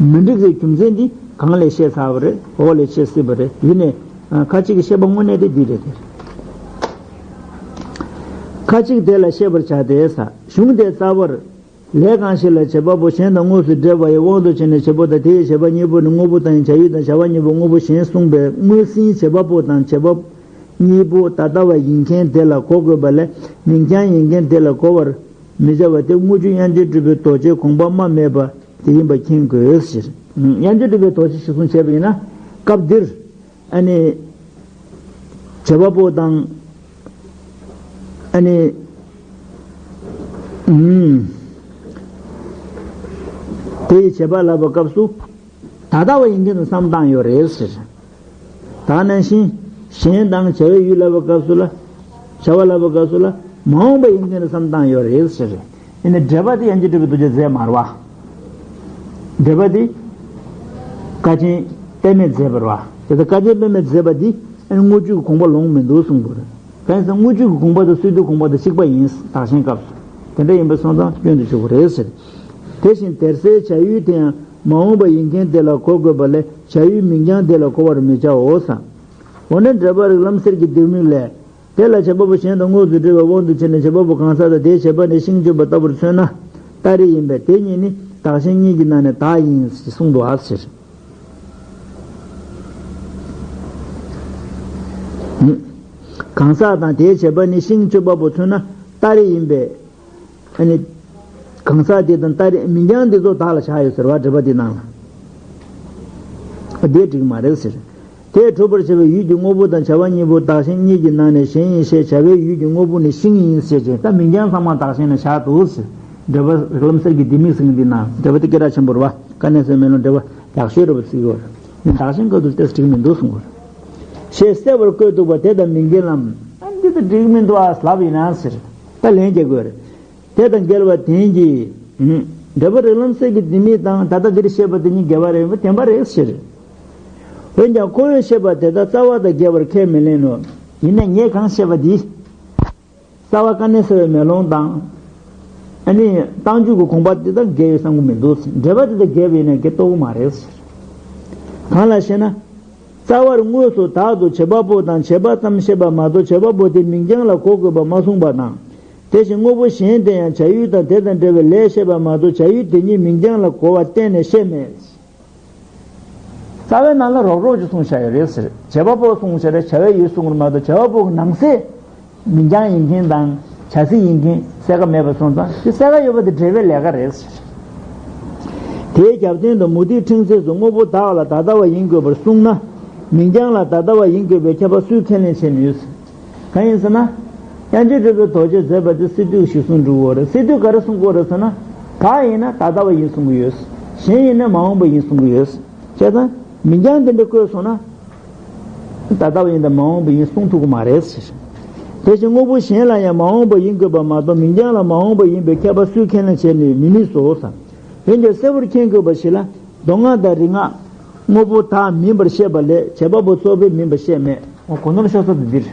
ད། མི་འགྲིག་པའི་རྒྱུ་མཚན་འདི་གང་ལས་བཤད་ཚར་བ་རེད། འོག་ལས་བཤད་སྲིད་པ་རེད། ཡིན་ནའི་ཁ་ཅིག་གི་བཤད་པ་དངོས་གནས་དེ་འདི་རེད་དེ། ཁ་ཅིག་དེ་ལ་བཤད་པར་བྱ་སྟེ་ས། གཞུང་དེ་རྩ་བར། ལས་གང་ཞིག་ལ་བྱེད་པ་པོ་གཞན་དང་དངོས་སུ་འབྲེལ་བ་ཡི་དབང་དུ་བྱས་ནས་བྱེད་པ་དང་དེའི་བྱེད་པ་གཉིས་པོ་ནི་དངོས་པོ་དང་བྱ་ཡུལ་དང་བྱ་བ་གཉིས་པོ་དངོས་པོ་གཞན་གསུངས་པས་དངོས་ཟིན་བྱེད་པ་པོ་དང་བྱེད་པ་གཉིས་པོ་ད་ལྟ་བ་ཡིན་མཁན་དེ་ལ་གོ་དགོས་པ་ལས་མིང་རྐྱང་ཡིན་མཁན་དེ་ལ་གོ་བར་མི་བྱ་བ་སྟེ། དངུལ་ཆུ་དབྱངས་ཅན་གྲུབ་པའི་རྡོ་རྗེའི་དགོངས་པ་རྨ་མེད་པ་དེ་ཡིན་པ་མཁྱེན་དགོས་ཟེར། དབྱངས་ཅན་གྲུབ་པའི་རྡོ་རྗེ་ཞིག་གསུང་བྱས་པ་ཡིན་ན་སྐབས་འདིར་ཨ་ནི་བྱེད་པ་པོ་དང་ཨ་ནི་ཨུམ་དེ་ཡི་བྱེད་པ་ལབ་པའི་སྐབས་སུ། ད་ལྟ་བ་ཡིན་མཁན་དུ་བསམ་བཏང་ཡོད་རེད་ཟེར། ད་ནང་བཞིན་གཞན་དང་བྱ་བའི་ཡུལ་ལབ་པའི་སྐབས་སུ་ལ། བྱ་བ་ལབ་པའི་སྐབས་སུ་ལ་མ་འོངས་པ་ཡིན་མཁན་དུ་བསམ་བཏང་ཡོད་རེད་ཟེར། ཡིན་ནའི་འགྲེལ་པ་དེ་དབྱངས་ཅན་གྲུབ་པའི་རྡོ་རྗེས་མཛད་མ་རེད་བ། འགྲེལ་པ་དེ་ཀ་ཆེན་པདྨས་མཛད་པ་རེད་བ། དེ་ལྟར་ཀ་ཆེན་པདྨས་མཛད་པ་འདི་ཨ་ནི་དངུལ་ཆུ་གི་དགོངས་པ་ལོངས་མི་འདུག་གསུང་དགོས་རེད། གང་ཡིན་ཟེར་ན་དངུལ་ཆུ་གི་དགོངས་པ་དང་སི་ཏུའི་དགོངས་པ་དང་གཅིག་པ་ཡིན། བདག་གཞན་སྐབས་སུ་དེ་འདྲ་ཡིན་པས་སོང་ཙང་སྐྱོན་དུ་འཇུག་གི་རེད་ཟེར། དེ་བཞིན་དེར་སའི་བྱ་ཡུལ་དེ་ཡང་མ་འོངས་པ་ཡིན་མཁན་དེ་ལ་གོ་དགོས་པ་ལས་བྱ་ཡུལ་མིང་རྐྱང་དེ་ལ་གོ་བར་མི་བྱའོ་ཟེར། འོ་ན་འགྲེལ་པ་རིགས་ལམ་གསེར་གྱི་ལྡེ་མིག་ལས། དེ་ལ་བྱེད་པ་པོ་གཞན་དང་དངོས་སུ་འབྲེལ་བའི་དབང་དུ་བྱས་ནས་བྱེད་པ་པོ་གང་ཟག་དང་དེའི་བྱེད་པ་ནི་ཤིང་གཅོད་པ་ལྟ་བུར་མཚོན་ན། སྟ་རེ་ཡིན་པས་དེ་གཉིས་ནི་བདག་གཞན་གཉིས་ཀྱི་ནང་ནས་བདག་ཡིན་ཞེས་གསུངས་འདུག་ཨ་ཟེར། གང་ཟག་དང་དེའི་བྱེད་པ་ནི་ཤིང་གཅོད་པ་པོ་མཚོན་ན་སྟ་རེ་ཡིན་པས། ཨ་ནི། གང་ཟག་དེ་དང་སྟ་རེ་མིང་རྐྱང་འདི་ཚོ་བདག་ལ་བཞག་ཡོད་ཟེར་བ་འགྲེལ་པ་འདི་ནང་ལ། དེ་འགྲིག་མ་རེད་ཟེར། དེས་གྲུབ་པར་བྱ་བའི་ཡུལ་གྱི་དངོས་པོ་དང་བྱ་བ་གཉིས་པོ་བདག་གཞན་གཉིས་ཀྱི་ནང་ནས་གཞན་ཡིན་ཞེས་བྱ་བའི་ཡུལ་གྱི་དངོས་པོ་ནི་ཤིང་ཡིན་ཟེར་ཅིང་ད་མིང་རྐྱང་ཚང་མ་བདག་གཞན་ལ་བཞག་འདུག་ཟེར། འགྲེལ་པ་རིགས་ལམ་གསེར་གྱི་ལྡེ་མིག་ཟེར་མཁན་འདི་ནང་འགྲེལ་པ་དེ་སྐད་གྲགས་ཆེན་པོ་རེད་བ། དཀའ་གནད་གསལ་བའི་མེ་ལོང་འགྲེལ་པ་ཡག་ཤོས་རེད་བ་ཟེར་གྱི་ཡོད་རེད། བདག་གཞན་སྐབས་སུ་ཏོག་ཙམ་འགྲིག་མི་འདུག་གསུངས་པ་རེད། ཞེས་གསལ་བར་བཀོད་འདུག་པ་དེ་དང་མི་འགལ་ལམ། ཨ་འདི་ད་འགྲིག་མི་འདུག་ཨ་ལབ་ཡིན་ན་ཟེར། ད་ལན་རྒྱག་དགོས་རེད། དེ་དང་འགལ་བ་དོན་གྱིས། འགྲེལ་པ་རིགས་ལམ་གསེར་གྱི་ལྡེ་མིག་དང་ད་ལྟ་འདིར་བཤད་པ་དེ་གཉིས་འགལ་བ་རེད་པ། བདེན་པ་རེད་ཟེར། འོན་ཀྱང་ཁོ་བོས་བཤད་པ་དེ་དག་རྩ་བ་དང་འགལ་བར་ཁས་མི་ལེན་ནོ། ཡིན་ནའི་ངས་གང་བཤད་པ་འདི། རྩ་བ་དཀའ་གནད་གསལ་བའི་མེ་ལོང་དང་། ཨ་ནི་རྟགས་འཇུག་གི་དགོངས་པ་དེ་དག་འགལ་ཡོད་བསམ་གྱི་མི་འདུག། འགྲེལ་པ་དེ་དག་འགལ་བ་ཡིན་ན་འགལ་རྟོགས་ཀྱི་མ་རེད། གང་ལགས་ཤེ་ན། རྩ་བར་དངོས་སུ་བདག་ཏུ་བྱེད་པ་པོ་དང་བྱེད་པ་ཙམ་བཤད་པ་མ་གཏོགས་བྱེད་པ་པོ་དེ་མིང་རྐྱང་ལ་གོ་དགོས་པ་མ་གསུངས་པ་དང་། དེ་བཞིན་དངོས་པོ་གཞན་དེ་ཡང་བྱ་ཡུལ་དང་དེ་དང་འབྲེལ་བའི་ལས་བཤད་པ་མ་གཏོགས་བྱ་ཡུལ་དེ་ཉིད་མིང་རྐྱང་ལ་གོ་བ་གཏན་ནས་བཤད་མེད། རྩ་བའི་ནང་ལ་རོབ་རོབ་ཅིག་གསུངས་བཞག་ཡོད་རེད་ཟེར། བྱེད་པ་པོ་གསུངས་བཞག་རེད། བྱ་བའི་ཡུལ་གསུངས་རེད་མ་གཏོགས་བྱེད་པ་པོ་གི་ནང་གསེས་མིང་རྐྱང་ཡིན་མཁན་དང་བྱ་ཚིག་ཡིན་མཁན་གསལ་ཁ་མེད་པ་སོང་ཙང་དེ་གསལ་ཁ་ཡོད་པ་དེ་འགྲེལ་པའི་ལས་ཀ་རེད་ཟེར། དེའི་རྒྱབ་རྟེན་དུ་མུ་སྟེགས་ཕྲེང་མཛེས་སུ་དངོས་པོ་བདག་ལ་ད་ལྟ་བ་ཡིན་དགོས་པར་གསུངས་ན། མིང་རྐྱང་ལ་ད་ལྟ་བ་ཡིན་དགོས་པའི་ཁྱབ་པ་སུས་ཁས་ལེན་བྱེད་ནུས། གང་ཡིན་ཟེར་ན། དབྱངས་ཅན་གྲུབ་པའི་རྡོ་རྗེས་མཛད་པ་དེ་སི་ཏུ་གཞིར་བཟུང་འགྲོ་གི་ཡོད་རེད། སི་ཏུས་ག་རེ་གསུང་གི་ཡོད་རེད་ཟེར་ན། བདག་ཡིན་ན་ད་ལྟ་བ་ཡིན་གསུང་གི་ཡོད། གཞན་ཡིན་ན་མ་འོངས་པ་ཡིན་གསུང་གི་ཡོད། བྱས་ཙང་མིང་རྐྱང་དེ་འདྲ་བཀོད་སོང་ན། ད་ལྟ་བ་ཡིན་དང་མ་འོངས་པ་ཡིན་གསུང་ཐུབ་ཀྱི་མ་རེད་ཟེར། དེ་བཞིན་དངོས་པོ་གཞན་ལ་ཡང་མ་འོངས་པ་ཡིན་དགོས་པ་མ་གཏོགས་མིང་རྐྱང་ལ་མ་འོངས་པ་ཡིན་པའི་ཁྱབ་པ་སུས་ཁས་ལེན་བྱེད་ནུས་མི་ནུས་སོ་ཟེར། འོན་ཀྱང་གསལ་པོར་མཁྱེན་དགོས་པ་ཞིག་ལ། མདོ་སྔགས་དང་རིག་སྔགས། དངོས་པོ་བདག་མིན་པར་བཤད་པ་ལས་བྱེད་པ་པོ་གཙོ་ཕལ་མིན་པར་བཤད་མེད། འོ་གོ་ནོར་ཤོར་ས་དེ་འདིར།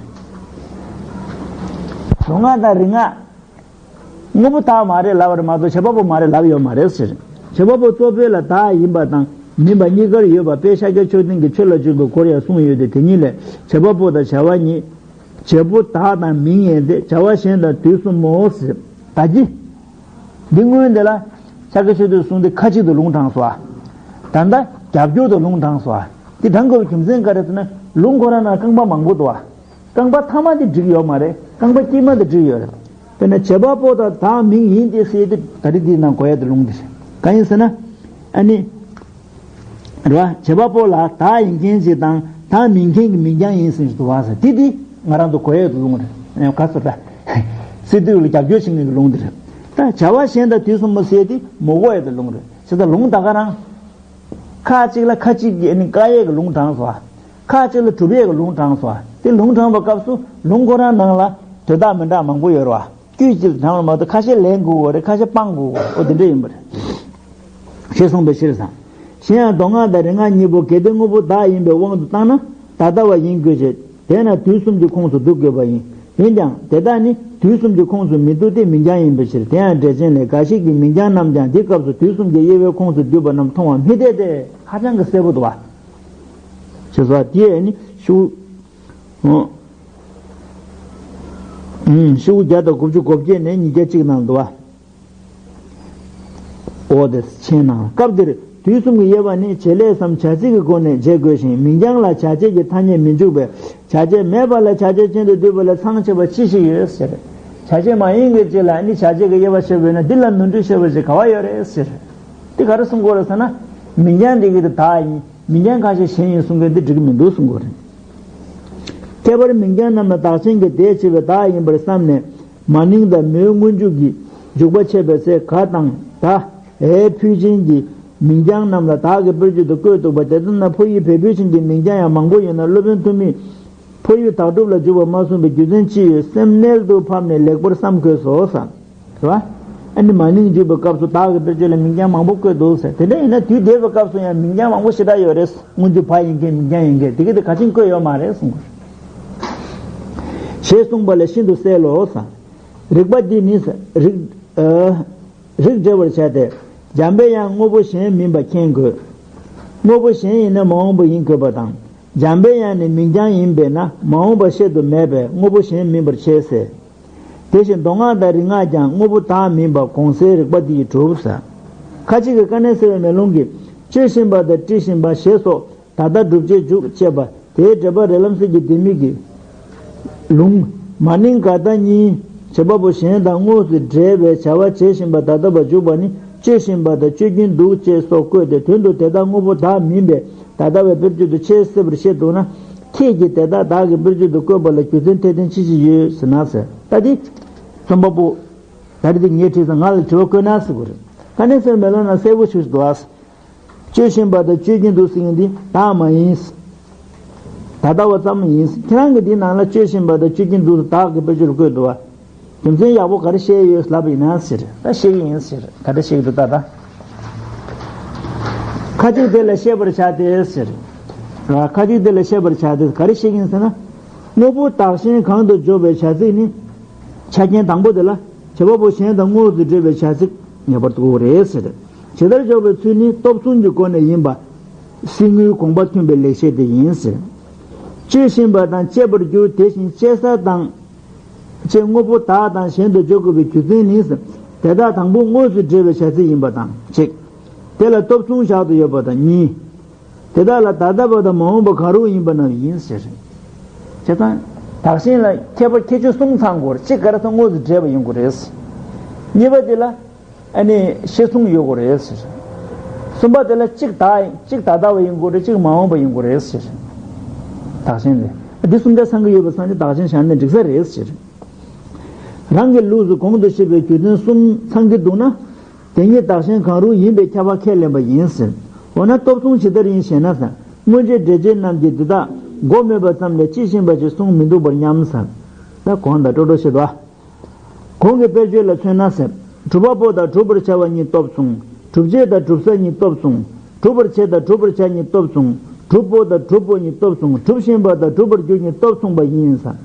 མདོ་སྔགས་དང་རིག་སྔགས། དངོས་པོ་བདག་མ་རེད་ལབ་པ་རེད་མ་གཏོགས་བྱེད་པ་པོ་མ་རེད་ལབ་ཡོད་མ་རེད་ཟེར། བྱེད་པ་པོ་གཙོ་ཕལ་ལ་བདག་ཡིན་པ་དང་མིན་པ་གཉིས་ཀར་ཡོད་པ་དཔེ་ཤཱཀྱ་མཆོག་ལྡན་གྱིས་ཆོས་ལ་འཇུག་པའི་སྒོར་ཡང་གསུངས་ཡོད་དེ། དེ་ཉིད་ལས་བྱེད་པ་པོ་དང་བྱ་བ་ཉིད། བྱེད་པོ་བདག་དང་མིང་ཡིན་ཏེ་བྱ་བ་གཞན་དང་དུས་གསུམ་མོ་ཟེར། ད་ཅི། འདི་སྔོན་དེ་ལ་ཤཱཀྱ་མཆོག་ལྡན་གསུང་དེ་ཁ་ཅིག་ཏུ་ལུང་དྲངས་སོ། ད་ལྟ་རྒྱབ་སྐྱོར་དུ་ལུང་དྲངས་སོ། དེ་དྲངས་དགོས་པའི་རྒྱུ་མཚན་ག་རེ་ཟེར་ན། ལུང་ཁོ་རང་ནང་རྐང་པ་མང་པོ་འདུག་བ། རྐང་པ་ཐ་མ་དེ་འགྲིག་ཡོད་མ་རེད། རྐང་པ་དཀྱིལ་མ་དེ་འགྲིག་ཡོད་རེད། དཔེར་ན་བྱེད་པ་པོ་དང་བདག་མིང་ཡིན་ཏེ་ཟེར་དེ་ད་རེས་དེའི་ནང་གོ་ཡ་དེ་ལུང་དེ་རེད། གང་ཡིན་ཟེར་ན། ཨ་ནི། རེད་བ། བྱེད་པ་པོ་ལ་བདག་ཡིན་མཁན་ཅིག་དང་བདག་མིན་མཁན་གྱི་མིང་རྐྱང་ཡིན་ཟེར་འདུག་བ་ཟེར། དེ་དེ་ང་རང་ཚོ་གོ་ཡ་དེ་ལུང་རེད། ག་ཟེར་ད། སི་ཏུ་ལ་རྒྱབ་སྐྱོར་བྱེད་མཁན་གྱི་ལུང་དེ་རེད། ད་བྱ་བ་གཞན་དང་དུས་གསུམ་མོ་ཟེར་དེ་མོ་གོ་ཡ་དེ་ལུང་རེད། བྱས་ཙང་ལུང་ད་ག་རང་། ཁ་ཅིག་ལ་ཁ་ཅིག་གིས་ནི་བཀག་ཡས་ཀྱི་ལུང་དྲངས་སོ། ཁ་ཅིག་ལ་སྒྲུབ་ཡས་ཀྱི་ལུང་དྲངས་སོ། དེ་ལུང་དྲངས་པའི་སྐབས་སུ་ལུང་ཁོ་རང་ནང་ལ་དོན་དག་མི་འདྲ་མང་པོ་ཡོད་རེད་བ། དཀྱུས་གཅིག་ལ་དྲངས་པ་མ་གཏོགས་ཁ་ཤས་ལེན་དགོས་ཀྱི་རེད། ཁ་ཤས་སྤང་དགོས་ཀྱི་རེད། འོ་དེ་འདྲ་ཡིན་པ་རེད། ཞེས་གསུངས་པའི་ཕྱིར་དང་། གཞན་ཡང་མདོ་སྔགས་དང་རིག་སྔགས་གཉིས་པོ་གལ་ཏེ་དངོས་པོ་བདག་ཡིན་པའི་དབང་དུ་བཏང་ན་ད་ལྟ་བ་ཡིན་དགོས་ཞེས། དེས་ན་དུས་གསུམ་གྱི་ཁོངས་སུ་འདུ་དགོས་པ་ཡིན། འོན་ཀྱང་དེ་དག་ནི་དུས་གསུམ་གྱི་ཁོངས་སུ་མི་འདུ་སྟེ་མིང་རྐྱང་ཡིན་པའི་ཕྱིར། དེ་ཡང་འགྲེལ་ཆེན་ལས། འགའ་ཞིག་གིས་མིང་རྐྱང་རྣམས་ཀྱང་འདི་སྐབས་སུ་དུས་གསུམ་གྱི་དབྱེ་བའི་ཁོངས་སུ་འདུས་པ་རྣམས་མཐོང་བ་མི་འཐད་དེ། ཧ་ཅང་གི་གསལ་པོ་འདུག་བ། ཞེས་སོགས་དེས་ནི་ཤུ། ཤུ་བརྒྱ་དང་དགུ་བཅུ་གོ་བརྒྱད་ནས་ཉིས་བརྒྱ་གཅིག་ནང་འདུག་བ། འོ་དེ་ཕྱིན་ནང་སྐབས་འདིར་དུས་གསུམ་གྱི་དབྱེ་བ་ནི་བྱེད་ལས་སམ་བྱ་ཚིག་གི་སྒོ་ནས་འབྱེད་དགོས་ཤིང་། མིང་རྐྱང་ལ་བྱ་བྱེད་ཀྱི་ཐ་སྙད་མི་འཇུག་པས་བྱ་བྱེད་མེད་པ་ལ་བྱ་བྱེད་ཅན་དུ་འདུས་པ་ལས་ཚང་ཆེ་བ་ཅི་ཞིག་ཡོད་ཟེར། བྱ་བྱེད་མ་ཡིན་གྱི་ཅིག་ལ་ནི་བྱ་བྱེད་ཀྱི་དབྱེ་བ་ཕྱེ་བས་ན་འདི་ལ་ནོར་འཁྲུལ་ཤོར་བ་ཞིག་ག་བ་ཡོད་རེད་ཟེར། འདི་ག་རེ་གསུང་གི་ཡོད་རེད་ཟེར་ན། མིང་རྐྱང་འདི་གི་དེ་བདག་ཡིན། མིང་རྐྱང་ཁ་ཤས་གཞན་ཡིན་གསུང་གི་འདི་འགྲིག་གི་མི་འདུག་གསུང་གི་ཡོད་རེད། ཁྱད་པར་མིང་རྐྱང་རྣམས་ལ་བདག་ཆེན་གྱི་དེ་ཕྱེ་བའི་བདག་ཡིན་པར་བསམས་ནས། མ་ནིང་དང་མོའི་སྔོན་འཇུག་གི་འཇུག་པ་འཆད་པའི་ཚེ་ག་དང་ད་འའི་ཕུད་ཅན་གྱི་མིང་རྐྱང་རྣམས་ལ་བདག་གི་དཔེར་བརྗོད་དུ་བཀོད་འདུག་པ། དེ་ལྟར་ན་ཕོ་ཡིག་བོད་ཕུད་ཅན་གྱི་མིང་རྐྱང་ཡང་མང་པོ་ཡོད་ན། སློབ་དཔོན་ཐུ་མིས་ཕོ་ཡིག་དག་སྒྲུབ་ལ་འཇུག་པ་མ་གསུངས་པའི་རྒྱུ་མཚན་ཅི་ཡོད། སེམས་རྣལ་དུ་ཕབ་ནས་ལེགས་པར་བསམ་དགོས་སོ་ཟེར། རེད་བ། ཨ་ནི་མ་ནིང་འཇུག་པའི་སྐབས་སུ་བདག་གི་དཔེར་བརྗོད་ལ་མིང་རྐྱང་མང་པོ་བཀོད་འདུག་ཟེར། དེ་འདྲ་ཡིན་ན་དུས་འདས་པའི་སྐབས་སུ་ཡང་མིང་རྐྱང་མང་པོ་ཞེ་དྲག་ཡོད་རེད། སྔོན་འཇུག་བ་ཡིན་མཁན་མིང་རྐྱང་ཡིན་མཁན་དེ་གི་དེ་ག་ཅིང་བཀོད་ཡོད་མ་རེད་གསུངས་པ་རེད། ཞེས་གསུངས་པ་ལས་ཤིན་ཏུ་གསལ་ལོ་ཟེར། རིགས་པ་འདི་ནི་རིགས་ཨ་རིགས་འགྲེ་བར་བྱ་སྟེ། འཇམ་པའི་དབྱངས་དངོས་པོ་གཞན་མིན་པ་མཁྱེན་དགོས། དངོས་པོ་གཞན་ཡིན་ན་མ་འོངས་པ་ཡིན་དགོས་པ་དང་། འཇམ་པའི་དབྱངས་ནི་མིང་རྐྱང་ཡིན་པས་ན་མ་འོངས་པ་བཤད་དུ་མེད་པས་དངོས་པོ་གཞན་མིན་པར་བྱེད་ཟེར། དེ་བཞིན་མདོ་སྔགས་དང་རིག་སྔགས་ཀྱང་དངོས་པོ་བདག་མིན་པ་གོང་གསལ་རིགས་པ་འདི་ཡིས་གྲུབ་ཟེར། ཁ་ཅིག་གིས་དཀའ་གནད་གསལ་བའི་མེ་ལོང་གིས་སྤྱོད་བཞིན་པ་དང་སྤྲི་བཞིན་པ་ཞེས་སོགས་ད་ལྟ་སྒྲུབ་བྱེད་འཇུག་ཅེས་པ་དེའི་འགྲེལ་པ་རིགས་ལམ་གསེར་གྱི་ལྡེ་མིག་གི་ལུང་། མ་ནིང་ག་ད་གཉིས་བྱེད་པ་པོ་གཞན་དང་དངོས་སུ་འབྲེལ་བའི་བྱ་བ་བྱེད་བཞིན་པ་ད་ལྟ་བ་འཇུག་པ་ནི་སྤྱོད་བཞིན་པ་དང་སྤྱོད་ཀྱིན་འདུག་ཅེས་སོགས་བཀོད་དེ། དོན་དུ་དེ་དག་དངོས་པོ་བདག་མིན་པས་ད་ལྟ་བའི་དཔེར་བརྗོད་དུ་འཆད་སྲིད་པར་བཤད་འདུག་ན། ཁྱེད་ཀྱིས་དེ་དག་བདག་གི་དཔེར་བརྗོད་དུ་བཀོད་པ་ལ་རྒྱུ་མཚན་འཐད་ལྡན་ཅི་ཞིག་ཡོད་ཟེར་ན་ཟེར། ད་འདི་རྩོམ་པ་པོ། ད་རེས་འདི་ངས་བྲིས་ཙང་ང་ལ་དྲི་བ་བཀོད་ན་ཟེར་དགོས་རེད། དཀའ་གནད་གསལ་མེ་ལོང་ན་གསལ་པོ་ཞིག་འདུག་ཨ། སྤྱོད་བཞིན་པ་དང་སྤྱོད་ཀྱིན་འདུག་ཟེར་མཁན་འདི་བདག་མ་ཡིན། ད་ལྟ་བ་ཙམ་ཡིན། ཁྱེད་རང་གིས་འདིའི་ནང་ལ་སྤྱོད་བཞིན་པ་དང་སྤྱོད་ཀྱིན་འདུག་ཟེར་བདག་གི་དཔེར་བརྗོད་ལ་བཀོད་འདུག་བ། རྒྱུ་མཚན་ཡག་པོ་ག་རེ་བཤད་ཡོད་ལབ་ཡིན་ན་ཟེར། ད་བཤད་ཀྱི་ཡིན་ཟེར། ག་འདྲ་བཤད་ཀྱི་འདུག་ད་ད། ཁ་ཅིག་དེ་ལ་བཤད་པར་བྱ་སྟེ་ཟེར། ཁ་ཅིག་དེ་ལ་བཤད་པར་བྱ་སྟེ་ག་རེ་བཤད་ཀྱི་ཡིན་ཟེར་ན། དངོས་པོ་བདག་གཞན་གང་དུ་འཇོག་པའི་བྱ་ཚིག་ནི། ཆ་རྐྱེན་དང་པོ་དེ་ལ། བྱེད་པ་པོ་གཞན་དང་དངོས་སུ་འབྲེལ་བའི་བྱ་ཚིག་ངེས་པར་དུ་དགོས་རེད་ཟེར། ཇི་ལྟར་འཇོག་པའི་ཚུལ་ནི་སྟོབས་གསུམ་གྱི་སྒོ་ནས་ཡིན་པ། གསེར་དངུལ་གོང་བ་མཐུན་པའི་ལེགས་བཤད་དེ་ཡིན་ཟེར། གཅོད་བཞིན་པ་དང་གཅད་པར་འགྱུར་དེ་བཞིན་གཅད་ས་དང་། ཅེས་དངོས་པོ་བདག་དང་གཞན་དུ་འཇོག་དགོས་པའི་རྒྱུ་མཚན་ནི། དེ་དག་དང་པོ་དངོས་སུ་འབྲེལ་བའི་བྱ་ཚིག་ཡིན་པ་དང་གཅིག་དེ་ལ་སྟོབས་གསུམ་བཞག་ཏུ་ཡོད་པ་དང་གཉིས། དེ་དག་ལ་ད་ལྟ་བ་དང་མ་འོངས་པ་གང་རུང་ཡིན་པ་རྣམས་ཡིན་ཟེར། བྱས་ཙང་། བདག་གཞན་ལ་ཁྱད་པར་ཁྱད་ཆོས་གསུམ་ཚང་དགོས་རེད། གཅིག་ག་རེ་ཟེར་དངོས་སུ་འབྲེལ་བ་ཡིན་དགོས་རེད། གཉིས་པ་དེ་ལ། ཨ་ནི་བཤད་མཚུངས་ཡོད་དགོས་རེད་ཟེར། གསུམ་པ་དེ་ལ་གཅིག་བདག་ཡིན་གཅིག་ད་ལྟ་བ་ཡིན་དགོས་རེད། གཅིག་མ་འོངས་པ་ཡིན་དགོས་རེད་ཟེར། བདག་གཞན་དེ། འདི་གསུམ་ཆ་ཚང་གི་ཡོད་པ་སོང་ཙང་བདག་གཞན་བཞག་ནས་འགྲིག་ས་རེད་ཟེར། རང་གི་ལུགས་སུ་གོང་དུ་བཤད་པའི་རྒྱུ་མཚན་གསུམ་ཚང་གི་འདུག་ན། དེ་ཉིད་བདག་གཞན་གང་རུང་ཡིན་པའི་ཁྱབ་པ་ཁས་ལེན་པ་ཡིན་ཟེར། འོ་ན་སྟོབས་གསུམ་ཇི་ལྟར་ཡིན་ཞེ་ན་ཟེར། སྔོན་ཆད་འགྲེལ་བྱེད་རྣམས་ཀྱིས་འདི་དག་མགོ་སྨོས་པ་ཙམ་ལས་ཅི་ཞིག་ཡིན་པ་ཞིག་གསུངས་མི་འདུག་པར་སྙམ་ཟེར། ད་གོང་དང་འགྲོ་འགྲོ་བཤད་དོ། གོང་གི་དཔེར་བརྗོད་ལ་མཚོན་ན་ཟེར། གྲུབ་པ་པོ་དང་གྲུབ་པར་བྱ་བ་གཉིས་སྟོབས་མཚུངས། གྲུབ་བྱེད་དང་གྲུབ་ས་གཉིས་སྟོབས་མཚུངས། གྲུབ་པར་བྱེད་དང་གྲུབ་པར་བྱ་གཉིས་སྟོབས་མཚུངས། གྲུབ་པོ་དང་གྲུབ་པོ་གཉིས་སྟོབས་མཚུངས། གྲུབ་བཞིན་པ་དང་གྲུབ་པར་འགྱུར་གཉིས་སྟོབས་མཚུངས་པ་ཡིན་ཟེར།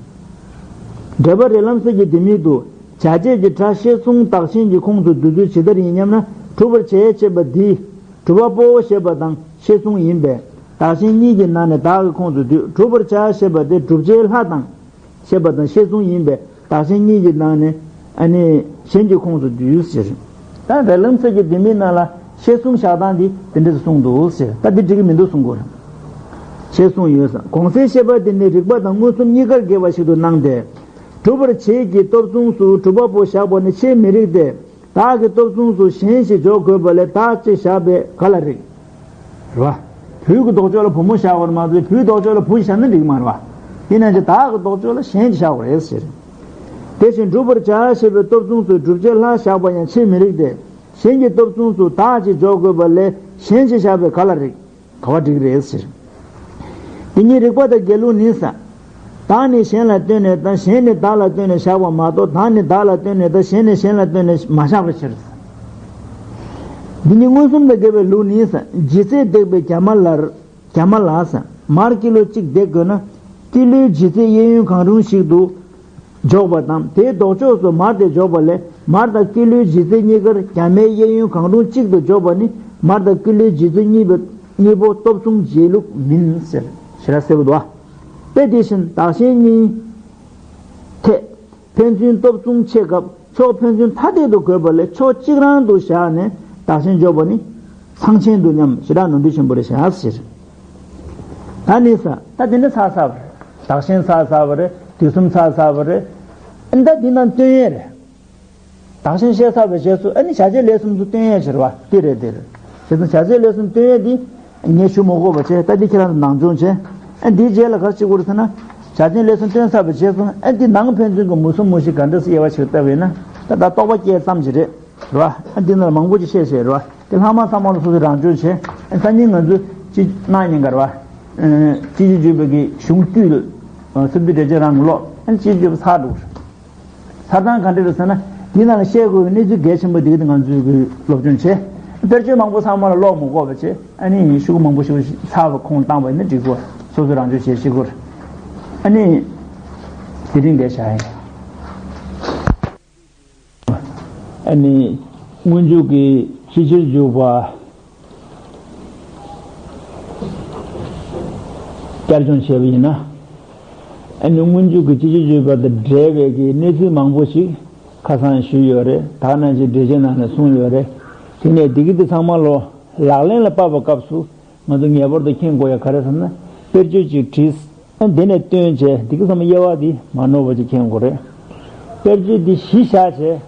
འགྲེལ་པ་རིགས་ལམ་གསལ་གྱི་ལྡེ་མིག་ཏུ། བྱ་བྱེད་ཀྱི་སྒྲ་བཤད་མཚུངས་བདག་གཞན་གྱི་ཁོངས་སུ་བསྡུ་ཚུལ་ཇི་ལྟར་ཡིན་སྙམ་ན། གྲུབ་པར་བྱེད་ཅེས་པ་འདི། གྲུབ་པ་པོ་ཞེས་པ་དང་བཤད་མཚུངས་ཡིན་པས། བདག་གཞན་གཉིས་ཀྱི་ནང་ནས་བདག་གི་ཁོངས་སུ་བསྡུས། གྲུབ་པར་བྱ་ཞེས་པ་དེ་གྲུབ་བྱེད་ལྷ་དང་། ཞེས་པ་དང་བཤད་མཚུངས་ཡིན་པས་བདག་གཞན་གཉིས་ཀྱི་ནང་ནས་ཨ་ནི་གཞན་གྱི་ཁོངས་སུ་བསྡུས་ཟེར། ད་རིགས་ལམ་གསལ་གྱི་ལྡེ་མིག་ནང་ལ་བཤད་མཚུངས་བཞག་སྟངས་འདི་དེ་འདྲ་གསུངས་འདུག་ཟེར། ད་འདི་འགྲིག་གི་མི་འདུག་གསུང་གི་རེད། བཤད་མཚུངས་ཡོད་ས་གོང་གསལ་བཤད་པ་འདི་ནི་རིགས་པ་དང་མངོན་སུམ་གཉིས་ཀར་འགལ་བ་ཞིག་ཏུ་སྣང་སྟེ། གྲུབ་པར་བྱེད་ཀྱི་སྟོབས་མཚུངས་སུ་གྲུབ་པ་པོ་བཞག་པ་ནི་ཆེས་མི་རིགས་ཏེ། བདག་གི་སྟོབས་མཚུངས་སུ་གཞན་ཞིག་འཇོག་དགོས་པ་ལས་བདག་ཅེས་བཞག་པས་ག་ལ་རིགས། རེད་བ། བུ་གི་ལྡོག་ཕྱོགས་ལ་བུ་མོ་བཞག་པར་མ་ཟད་བུའི་ལྡོག་ཕྱོགས་ལ་བུ་ཞིག་བཞག་ན་འགྲིག་མ་རེད་བ། ཡིན་ན་ཅི་བདག་གི་ལྡོག་ཕྱོགས་ལ་གཞན་ཞིག་བཞག་པ་རེད་ཟེར། དེ་བཞིན་གྲུབ་པར་བྱ་ཞེས་པའི་སྟོབས་མཚུངས་སུ་གྲུབ་བྱེད་ལྷ་བཞག་པ་ཡང་ཆེས་མི་རིགས་ཏེ། གཞན་གྱི་སྟོབས་མཚུངས་སུ་བདག་ཅེས་འཇོག་དགོས་པ་ལས་གཞན་ཞིག་བཞག་པས་ག་ལ་རིགས། ག་བ་འགྲིག་རེད་ཟེར། དེ་ཉིད་རིགས་པ་དང་འགལ་ལུགས་ནི་ཟེར། བདག་ནི་གཞན་ལ་ལྟོས་ནས་དང་གཞན་ནི་བདག་ལ་ལྟོས་ནས་བཞག་པ་མ་གཏོགས་བདག་ནི་བདག་ལ་ལྟོས་ནས་དང་གཞན་ནི་གཞན་ལ་ལྟོས་ནས་མ་བཞག་པའི་ཕྱིར། འདི་ནི་མངོན་སུམ་དང་འགལ་བའི་ལུགས་ནི་ཟེར། ལྗིད་ཚད་འདེགས་པའི་རྒྱ་མ་ལར། རྒྱ་མ་ལ་ཟེར། མར་ཀི་ལོ་གཅིག་འདེགས་དགོས་ན། ཀི་ལོའི་ལྗིད་ཚད་གཡས་གཡོན་གང་རུང་ཞིག་ཏུ། འཇོག་པ་དང་དེའི་ལྡོག་ཕྱོགས་སུ་མར་དེ་འཇོག་པ་ལས་མར་དང་ཀི་ལོའི་ལྗིད་ཚད་གཉིས་ཀར་རྒྱ་མའི་གཡས་གཡོན་གང་རུང་གཅིག་ཏུ་འཇོག་པ་ནི་མར་དང་ཀི་ལོའི་ལྗིད་ཚད་གཉིས་པོ་གཉིས་པོ་སྟོབས་མཚུངས་བྱེད་ལུགས་མིན་ཟེར། ཞེ་དྲག་གསལ་པོ་འདུག་ཨ། དཔེ་དེ་བཞིན་བདག་གཞན་གཉིས་ཐད་ཕན་ཚུན་སྟོབས་མཚུངས་ཆེ་སྐབས་ཕྱོགས་ཕན་ཚུན་ཐ་དད་དུ་དགོས་པ་ལས་ཕྱོགས་གཅིག་རང་དུ་བཞག་ནས་བདག་གཞན་འཇོག་པ་ནི་ཚང་ཆེན་དུ་སྙམ་ཞེ་དྲག་ནོར་འཁྲུལ་ཆེན་པོ་རེད་བཞག་ཟེར། ད་ནི་ས་ད་དེ་ནི་ཚར་ཚར་བ་རེད། བདག་གཞན་ཚར་ཚར་བ་རེད། དུས་གསུམ་ཚར་ཚར་བ་རེད། ཨ་ནི་ད་འདི་རྣམས་སྟོན་ཡས་རེད། བདག་གཞན་བཤད་ཚར་བའི་རྗེས་སུ་ཨ་ནི་བྱ་བྱེད་ལས་གསུམ་དུ་སྟོན་ཡས་ཕྱིར་བ་འདི་རེད་འདི་རེད། བྱས་ཙང་བྱ་བྱེད་ལས་གསུམ་སྟོན་ཡས་འདི་ངས་ཞུ་མ་དགོས་པ་བྱས། ད་འདི་ཁྱེད་རང་ཚོ་ནང་སྦྱོང་བྱས། ཨ་འདིའི་རྗེས་ལ་ག་རེ་བྱེད་དགོས་རེད་ཟེར་ན། བྱ་བྱེད་ལས་གསུམ་སྟོན་ཚར་བའི་རྗེས་སུ་ཨ་འདི་ནང་ཕན་ཚུན་གྱི་མུ་གསུམ་མུ་བཞི་ག་འདྲ་སེ་དབྱེ་བ་ཕྱེ་བལྟས་པ་ཡིན་ན་ད་ད་རྟོག་པ་སྐྱེས་ཙམ་ཞིག་རེད། རེད་བ། ཨ་འདི་ནང་ལ་མང་པོ་ཅིག་བཤད་བཤད་རེད་བ། དེ་ལྷག་མ་ཚང་མ་ལ་སོ་སོས་རང་སྦྱོང་བྱས། ཨ་སང་ཉིན་ང་ཚོས་ཅི་གནང་ཉན་ག་རེད་བ། ཨ་སྤྱི་ཆོས་བརྒྱུད་པའི་གི་གཞུང་བཏུས་ལ། ཨ་སིལ་བུ་འགྲེལ་བྱེད་རང་གི་ཀློག་ཨ་སྤྱི་ཆོས་བརྒྱུད་པ་ཚར་འགྲོ་གི་རེད། ཚར་སྟངས་ག་འདྲ་རེད་ཟེར་ན། འདི་ནང་ལ་བཤད་དགོས་པའི་གནས་ཚུལ་གལ་ཆེན་པོ་འདི་ག་དེ་ང་ཚོས་གི་སློབ་སྦྱོང་བྱས། དཔེར་བརྗོད་མང་པོ་ཚང་མ་ལ་ཀློག་མ་དགོས་པ་བྱས། ཨ་ནི་ཤོག་གུ་མང་པོ་ཤོག་གུ་ཚར་བ་ཁོང་བཏང་བ་ཡིན་ན་འགྲིག་གོ། སོ་སོས་རང་སྦྱོང་བྱས་ཤེས་དགོས་རེད། ཨ་ནི་དེ་རིང་འདིར་བཞག་ཡིན། ཨ་ནི་སྔོན་འཇུག་གི་སྤྱི་ཕྱིར་འཇུག་པ། བསྐྱར་སྦྱོང་བྱས་པ་ཡིན་ན། ཨ་ནི་སྔོན་འཇུག་གི་སྤྱི་ཕྱིར་འཇུག་པ་དང་འབྲེལ་བའི་གི་གནས་ཚུལ་མང་པོ་ཞིག་ཁ་སང་ཞུས་ཡོད་རེད། ད་ནང་བཞིན་འགྲེལ་བཤད་ནང་ནས་གསུངས་ཡོད་རེད། དེ་ནས་འདི་གི་འདི་ཚང་མ་ལོ་ལག་ལེན་ལ་བབས་པའི་སྐབས་སུ་ང་ཚོ་ངེས་པར་དུ་མཁྱེན་དགོས་ཡ་ག་རེ་ཟེར་ན། དཔེར་བརྗོད་ཅིག་བྲིས། ཨ་འདི་ནས་བཏོན་བྱས་འདི་གི་ཚང་མ་དབྱེ་བ་འདི་མ་ནོར་བ་ཅིག་མཁྱེན་དགོས་རེད། དཔེར་བརྗོད་འདི་གཞི་བཞག་བྱས།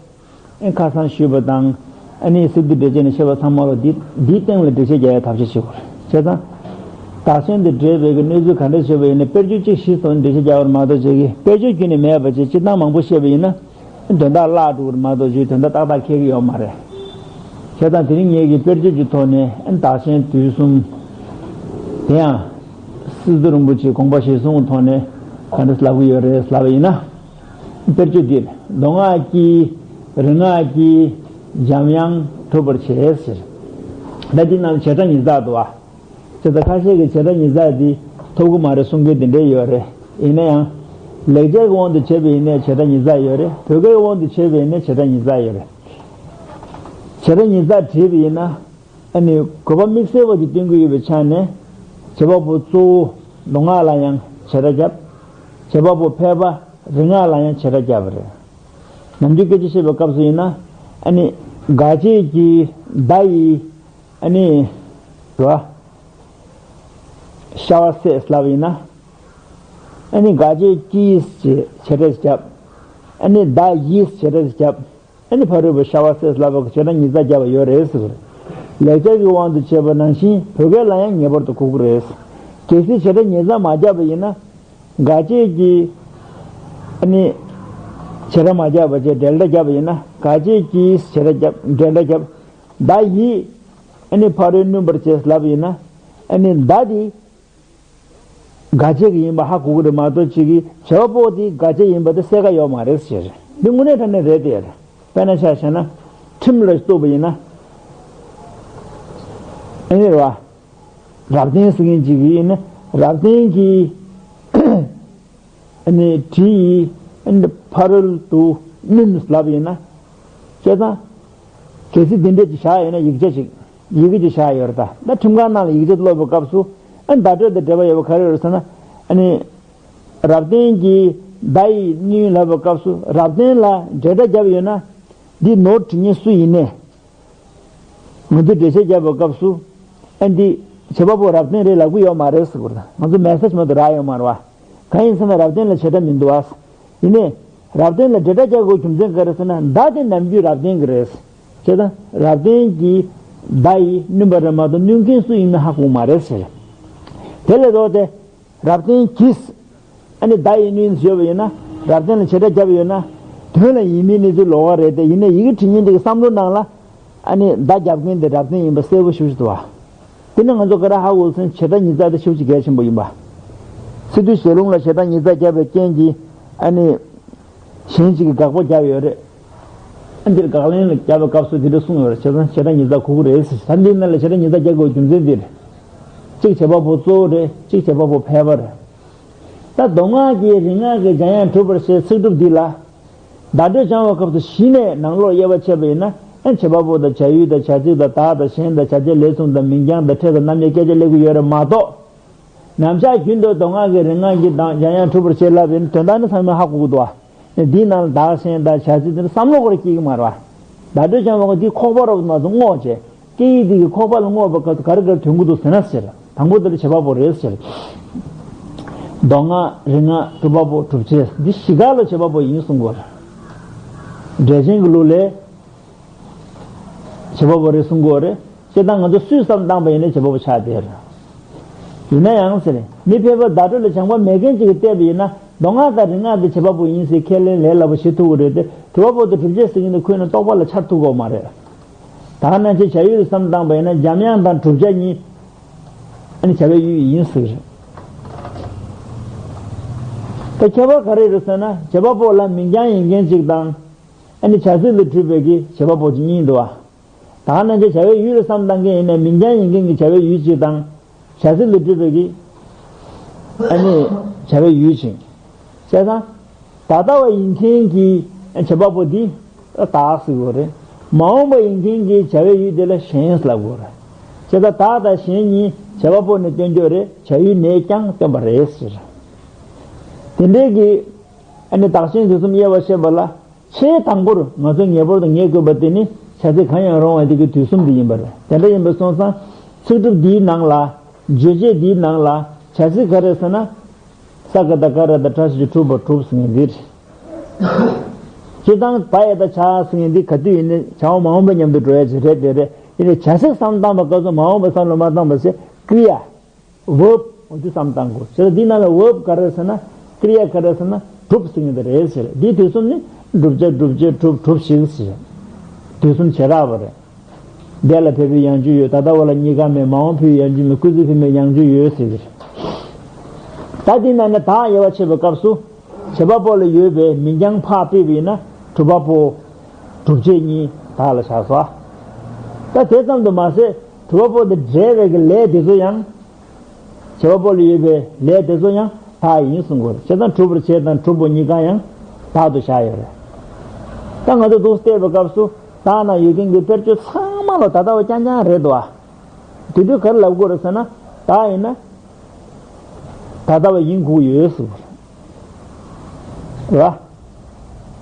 ཨེ་ཁ་སང་ཞུས་པ་དང་། ཨ་ནི་སིལ་བུ་འགྲེལ་བྱེད་ནས་བཤད་པ་ཚང་མ་ལ་འདི་འདིའི་སྟེང་ལ་འགྲེལ་བཤད་རྒྱག་ཡའི་ཐབས་ཤེས་བྱེད་དགོས་རེད། བྱས་ཙང་། བདག་གཞན་དེ་འདྲེས་པའི་གི་གནས་ཚུལ་ག་འདྲ་བྱས་པ་ཡིན་ན་དཔེར་བརྗོད་གཅིག་གཞི་བཟུང་འགྲེལ་བཤད་རྒྱག་པར་མ་གཏོགས་བྱེད་ཀྱི་དཔེར་བརྗོད་ཁྱོན་ནས་མེད་པ་བྱས་སྤྱིར་བཏང་མང་པོ་བཤད་པ་ཡིན་ན། དོན་དག་བརླག་འགྲོ་གི་རེད་མ་གཏོགས་བརྗོད་དོན་དག་ཏག་ཏག་འཁེལ་གི་ཡོད་མ་རེད། བྱས་ཙང་དེ་རིང་ངས་ཀྱི་དཔེར་བརྗོད་ཀྱི་ཐོག་ནས་བདག་གཞན་དུས་གསུམ། དེ་ཡང་། སི་ཏུ་རིན་པོ་ཆེའི་དགོངས་པ་གཞིར་བཟུང་གི་ཐོག་ནས་ག་འདྲ་ལབ་ཀྱི་ཡོད་རེད་ལབ་པ་ཡིན་ན། དཔེར་བརྗོད་འདི་རེད། མདོ་སྔགས་ཀྱི་རིག་སྔགས་ཀྱི་འཇམ་དབྱངས་གྲུབ་པར་བྱེད་ཟེར། ད་འདི་རྣམས་བྱེ་བྲག་ཉིས་བརྡེག་འདུག་བ། དེ་ལྟར་ཁ་ཤས་ཀྱིས་བྱེ་བྲག་ཉིས་བརྡེག་འདི་ཐོབ་ཀྱི་མ་རེད་གསུང་མཁན་དེ་འདྲས་ཡོད་རེད། ཡིན་ན་ཡང་། ལེགས་སྦྱར་གྱི་དབང་དུ་བྱས་པ་ཡིན་ནའི་བྱེ་བྲག་ཉིས་བརྡེག་ཡོད་རེད། བོད་སྐད་ཀྱི་དབང་དུ་བྱས་པ་ཡིན་ནའི་བྱེ་བྲག་ཉིས་བརྡེག་ཡོད་རེད། བྱེ་བྲག་ཉིས་བརྡེག་བྲིས་པ་ཡིན་ན། ཨ་ནི་གོ་བ་དམིགས་བསལ་བ་ཅིག་སྟོན་གྱི་ཡོད་པའི་ཆ་ནས། བྱེད་པ་པོ་གཙོ་བོ་མདོ་སྔགས་ལ་ཡང་བྱེ་བྲག་བརྒྱབ། བྱེད་པ་པོ་ཕལ་པ་རིག་སྔགས་ལ་ཡང་བྱེ་བྲག་བརྒྱབ་པ་རེད། ནམ་རྒྱུན་སྐད་ཆ་བཤད་པའི་སྐབས་སུ་ཡིན་ན། ཨ་ནི་དགག་བྱའི་གི་མདའ་ཡིས། ཨ་ནི། རེད་བ། ཤ་བ་བསད་ལབ་ཡིན་ན། ཨ་ནི་དགག་བྱའི་ཀྱིས་བྱེད་བྱེ་བྲག་བརྒྱབ། ཨ་ནི་མདའ་ཡིས་བྱེ་བྲག་བརྒྱབ། ཨ་ནི་ཕ་རོལ་པོ་ཤ་བ་བསད་ལབ་པ་གི་བྱེ་བྲག་ཉིས་བརྡེག་བརྒྱབ་པ་ཡོད་རེད་ཟེར་བ་རེད། ལེགས་སྦྱར་གྱི་དབང་དུ་བྱས་པ་ནང་བཞིན་བོད་སྐད་ལ་ཡང་ངེས་པར་དུ་གོ་གི་རེད། གལ་སྲིད་བྱེ་བྲག་ཉིས་བརྡེག་མ་བརྒྱབ་པ་ཡིན་ན། དགག་བྱའི་གི། ཨ་ནི། བྱེ་བྲག་མ་བརྒྱབ་པ་བྱས་འབྲེལ་སྒྲ་བརྒྱབ་པ་ཡིན་ན། དགག་བྱའི་ཀྱིས་བྱེ་བྲག་བརྒྱབ་འབྲེལ་སྒྲ་བརྒྱབ། མདའ་ཡིས། ཨ་ནི་ཕ་རོལ་བསྣུན་པར་བྱེད་ལབ་ཡིན་ན། ཨ་ནི་མདའ་དེ། དགག་བྱ་གི་ཡིན་པ་ཧ་གོ་གི་རེད་མ་གཏོགས་གཅིག་གིས་བྱེད་པ་པོ་དེ་དགག་བྱ་ཡིན་པ་དེ་གསལ་ཁ་ཡོད་མ་རེད་ཟེར། འདི་དངོས་གནས་དྲང་གནས་རེད་དེ། དཔེར་ན་ཆ་བཞག་ན། ཁྲིམས་ལ་གཏུགས་པ་ཡིན་ན། ཨ་ནི་རེད་བ། རབ་བརྟན་ཟེར་མཁན་གཅིག་གིས་ཡིན་ན། རབ་བརྟན་གྱིས། ཨ་ནི་གྲི་ཡིས། ཨ་ནི་ཕ་རོལ་དུ་བསྣུན་ལབ་ཡིན་ན། བྱས་ཙང་། གལ་སྲིད་འདི་འདྲས་ཀྱི་བཞག་ཡོད་ན་ཡིག་ཆ་ཞིག་ཡི་གེ་ཅིག་བཞག་ཡོད་རེད་ད། ད་ཁྲིམས་ཁང་ནང་ལ་ཡིག་ཆ་ཀློག་པའི་སྐབས་སུ། ཨ་ནི་བརྡ་སྤྲོད་དང་འབྲེལ་བ་ཡོད་པ་ག་རེ་རེད་ཟེར་ན། ཨ་ནི། རབ་བརྟན་གྱིས་མདའ་ཡིས་བསྣུན་ལབ་པའི་སྐབས་སུ་རབ་བརྟན་ལ་འབྲེལ་སྒྲ་བརྒྱབ་ཡོད་ན། འདི་ནོར་བྲིས་མཁན་སུ་ཡིན་ནའི། ང་ཚོས་འགྲེལ་བཤད་བརྒྱབ་པའི་སྐབས་སུ། ཨ་འདི། བྱེད་པ་པོ་རབ་བརྟན་རེད་ལབ་ཀྱི་ཡོད་མ་རེད་ཟེར་དགོས་རེད། ང་ཚོ་མེ་སེ་ཇི་མ་གཏོགས་རག་ཡོད་མ་རེད་བ། གང་ཡིན་ཟེར་ན་རབ་བརྟན་ལ་བྱེད་སྒྲ་མི་འདུག་བ། ཡིན་ནའི། རབ་བརྟན་ལ་འབྲེལ་སྒྲ་བརྒྱབ་དགོས་རྒྱུ་མཚན་ག་རེ་ཟེར་ན་མདའ་དེ་ནམ་རྒྱུན་རབ་བརྟན་གྱི་རེད། བྱས་ཙང་རབ་བརྟན་གྱིས་མདའ་ཡིས་བསྣུན་པ་རེད་མ་གཏོགས་བསྣུན་མཁན་སུ་ཡིན་མིན་ཧ་གོ་མ་རེད་ཟེར། དེ་ལས་ལྡོག་སྟེ། རབ་བརྟན་གྱིས། ཨ་ནི་མདའ་ཡིས་བསྣུན་ཟེར་བ་ཡིན་ན། རབ་བརྟན་ལ་བྱེད་སྒྲ་བརྒྱབ་ཡོད་ན། དོན་ལ་ཡིན་མིན་གནས་ཚུལ་ལོགས་ཀ་རེད་དེ། ཡིན་ནའི་ཡི་གེ་འབྲི་མཁན་དེ་གི་བསམ་བློ་ནང་ལ། ཨ་ནི་མདའ་རྒྱབ་མཁན་དེ་རབ་བརྟན་ཡིན་པ་གསལ་པོ་ཞེ་པོ་ཞིག་འདུག་བ། དེ་ནི་ང་ཚོ་ག་རེ་ཧ་གོ་སོང་། བྱེད་སྒྲ་ཉིས་བརྡེག་དེ་ཞེ་པོ་ཅིག་གལ་ཆེན་པོ་ཡིན་པ། སི་ཏུའི་ཞལ་ལུང་ལ་བྱེད་སྒྲ་ཉིས་བརྡེག་བརྒྱབ་པའི་རྐྱེན་གྱིས་ཨ་ནི། གཞན་གཅིག་གིས་དགག་པ་བརྒྱབ་ཡོད་རེད། ཨ་འདིར་དགག་ལན་ལ་བརྒྱབ་པའི་སྐབས་སུ་འདི་འདྲ་གསུངས་ཡོད་རེད། བྱས་ཙང་བྱེད་སྒྲ་ཉིས་བརྡེག་གོ་གི་རེད་ཟེར། ད་འདི་ནང་ལ་བྱེད་སྒྲ་ཉིས་བརྡེག་རྒྱག་དགོས་རྒྱུ་མཚན་འདི་རེད། གཅིག་བྱེད་པ་པོ་གཙོ་བོ་རེད། གཅིག་བྱེད་པ་པོ་ཕལ་པ་རེད། ད་མདོ་སྔགས་ཀྱི་རིག་སྔགས་ཀྱི་འཇམ་དབྱངས་གྲུབ་པར་བྱེད་ཚིག་གྲུབ་འདི་ལ། བརྡ་སྤྲོད་བྱང་བའི་སྐབས་སུ་གཞི་ནས་ནང་ལོགས་དབྱེ་བ་ཕྱེ་བ་ཡིན་ན། ཨ་བྱེད་པ་པོ་དང་བྱ་ཡུལ་དང་བྱ་ཚིག་དང་བདག་དང་གཞན་དང་བྱ་བྱེད་ལས་གསུམ་དང་མིང་རྐྱང་དང་ཕྲད་དང་རྣམ་དབྱེ་སྐད་ཆ་སླེབས་ཀྱི་ཡོད་རེད་མ་གཏོགས། ནམ་ཞག་རྒྱུན་དུ་མདོ་སྔགས་ཀྱི་རིག་སྔགས་ཀྱི་དང་འཇམ་དབྱངས་གྲུབ་པར་བྱེད་ལབ་ཡིན་དོན་དག་ནི་ཚང་མས་ཧ་གོ་གི་འདུག་བ། འདིའི་ནང་ལ་བདག་གཞན་དང་བྱ་ཚིག་དེ་ཚོ་བསམ་བློ་ཁོ་རང་སྐྱེ་གི་མ་རེད་བ། བརྡ་སྤྲོད་བྱང་བ་འདི་ཁོག་པ་རུ་མ་སོང་སྔོག་བྱས། སྐད་ཡིག་འདི་གི་ཁོག་པ་ལ་སྔོག་པའི་སྐབས་སུ་ག་རེ་ག་རེ་ཐོན་གི་འདུག་ཟེར་ན་ཟེར། དང་པོ་དེ་ལ་བྱེད་པ་པོ་རེད་ཟེར། མདོ་སྔགས་རིག་སྔགས་གྲུབ་པ་པོ་གྲུབ་བྱེད་འདི་བཞི་ཀ་ལ་བྱེད་པ་པོ་ཡིན་གསུང་གི་ཡོད་རེད། འགྲེལ་ཆེན་གྱི་ལུགས་ལས། བྱེད་པ་པོ་རེད་གསུང་གི་ཡོད་རེད། བྱས་ཙང་ང་ཚོ་སུས་བསམ་བཏང་པ་ཡིན་ན་བྱེད་པ་པོ་ཆགས་བསྡད་རེད། ཡིན་ན་ཡང་ཟེར། མི་ཕལ་པ་བརྡ་སྤྲོད་ལ་སྦྱངས་པ་མེད་མཁན་ཅིག་གིས་བལྟས་པ་ཡིན་ན་མདོ་སྔགས་དང་རིག་སྔགས་དེ་བྱེད་པ་པོ་ཡིན་ཟེར་ཁས་ལེན་ལས་སླ་པོ་བྱེད་ཐུབ་ཀྱི་རེད་དེ། གྲུབ་པ་པོ་དང་གྲུབ་བྱེད་ཟེར་མཁན་དེ་ཁོ་ན་རྟོགས་པ་ལ་འཆར་ཐུབ་ཀྱི་མ་རེད། ད་ག་ནང་བཞིན་བྱ་ཡུལ་ལ་བསམ་བཏང་པ་ཡིན་ན་འཇམ་དབྱངས་དང་གྲུབ་བྱ་གཉིས། ཨ་ནི་བྱ་བའི་ཡུལ་ཡིན་ཟེར། ད་ཁྱད་པར་ག་རེ་རེད་ཟེར་ན་བྱེད་པ་པོ་ལ་མིང་རྐྱང་ཡིན་མཁན་ཅིག་དང་། ཨ་ནི་བྱ་ཚིག་ལ་གྲུབ་པའི་གི་བྱེད་པ་པོ་གཉིས་འདུག་བ། ད་ག་ནང་བཞིན་བྱ་བའི་ཡུལ་ལ་བསམ་བཏང་མཁན་ཡིན་ན་མིང་རྐྱང་ཡིན་མཁན་གྱི་བྱ་བའི་ཡུལ་གཅིག་དང་། བྱ་ཚིག་ལ་གྲུབ་པའི་གི། ཨ་ནི། བྱ་བའི་ཡུལ་གཅིག་བྱས་ཙང་། ད་ལྟ་བ་ཡིན་མཁན་གྱི་བྱེད་པ་པོ་འདི་བདག་ཟེར་དགོས་རེད། མ་འོངས་པ་ཡིན་མཁན་གྱི་བྱ་བའི་ཡུལ་དེ་ལ་གཞན་ལབ་དགོས་རེད། བྱས་ཙང་བདག་དང་གཞན་གཉིས་བྱེད་པ་པོ་ནས་སྟོན་རྒྱུ་རེད། བྱ་ཡུལ་ནས་ཀྱང་སྟོན་པ་རེད་ཟེར། དེ་འདྲའི་གི། ཨ་ནི་བདག་གཞན་དུས་གསུམ་དབྱེ་བ་ཕྱེ་བ་ལ། ཆེས་དང་པོར་ང་ཚོས་ངེས་པར་དུ་ངེས་དགོས་པ་དེ་ནི་བྱ་ཚིག་གང་ཡང་རུང་བ་དེ་གི་དུས་གསུམ་དེ་ཡིན་པ་རེད། དེ་འདྲ་ཡིན་པ་སོང་ཙང་ཚིག་གྲུབ་འདིའི་ནང་ལ། རྗོད་བྱེད་འདིའི་ནང་ལ་བྱ་ཚིག་ག་རེ་ཟེར་ན། ས་ཀ་བཏགས་སྐ་ར་བཏགས་སྐྲ་ཞབས་ཀྱུ་སྐྲུ་བ་གྲུབ་ཟེར་མཁན་འདི་རེད། སྤྱིར་བཏང་བ་ཡ་བཏགས་བྱ་ཟེར་མཁན་འདི་ག་དུས་ཡིན་ནའི་བྱ་བ་མ་འོངས་པ་མཉམ་དུ་འགྲོ་ཡ་ཅིག་རེད་དེ་རེད། ཡིན་ནའི་བྱ་ཚིག་བསམ་བཏང་པ་སྐབས་སུ་མ་འོངས་པ་བསམ་བློ་མ་བཏང་པ་ཟེར་ཀྲི་ཡ། བརབ། འོ་དེ་བསམ་བཏང་དགོས། བྱས་ཙང་འདི་ནང་ལ་བརབ་ག་རེ་ཟེར་ན། ཀྲི་ཡ་ག་རེ་ཟེར་ན་གྲུབ་ཟེར་མཁན་དེ་རེད་ཟེར། འདིའི་དུས་གསུམ་ནི་བསྒྲུབ་བྱ་བསྒྲུབ་བྱེད་གྲུབ་གྲུབ་ཞིག་ཟེར། དུས་གསུམ་བྱེ་བྲག་པ་རེད། འདས་ལ་ཕེབས་པའི་ཡང་རྒྱུ་ཡོད། ད་ལྟ་བ་ལ་གཉིས་ཀ་མེད། མ་འོངས་ཕན་ཡོན་ཡང་རྒྱུ་མེད། སྐུ་ཚེ་ཕན་པའི་ཡང་རྒྱུ་ཡོད་ཟེར་གྱི་རེད། ད་འདི་ནང་ནས་བདག་དབྱེ་བ་ཕྱེ་བའི་སྐབས་སུ། བྱེད་པ་པོ་ལ་ཡོད་པའི་མིང་རྐྱང་ཕར་ཕུད་པ་ཡིན་ན། གྲུབ་པ་པོ་སྒྲུབ་བྱེད་གཉིས་བདག་ལ་བཞག་སོ། ད་དེ་ཙམ་དུ་མ་ཟད་གྲུབ་པ་པོ་དང་འབྲེལ་བའི་གི་ལས་དེ་ཚོ་ཡང་། བྱེད་པ་པོ་ལ་ཡོད་པའི་ལས་དེ་ཚོ་ཡང་བདག་ཡིན་གསུང་དགོས་རེད། བྱས་ཙང་གྲུབ་པར་བྱེད་དང་གྲུབ་པོ་གཉིས་ཀ་ཡང་བདག་ཏུ་བཞག་ཡོད་རེད། ད་ང་ཚོ་འདུག་བལྟས་པའི་སྐབས་སུ་བདག་ན་ཡོད་མཁན་གྱི་དཔེར་བརྗོད་ཚང་མ་ལ་ད་ལྟ་བ་རྐྱང་རྐྱང་རེད་དོ། དེ་དུས་ག་རེ་ལབ་དགོས་རེད་ཟེར་ན། བདག་ཡིན་ན་ད་ལྟ་བ་ཡིན་དགོས་ཡོད་གསུང་གི་རེད། རེད་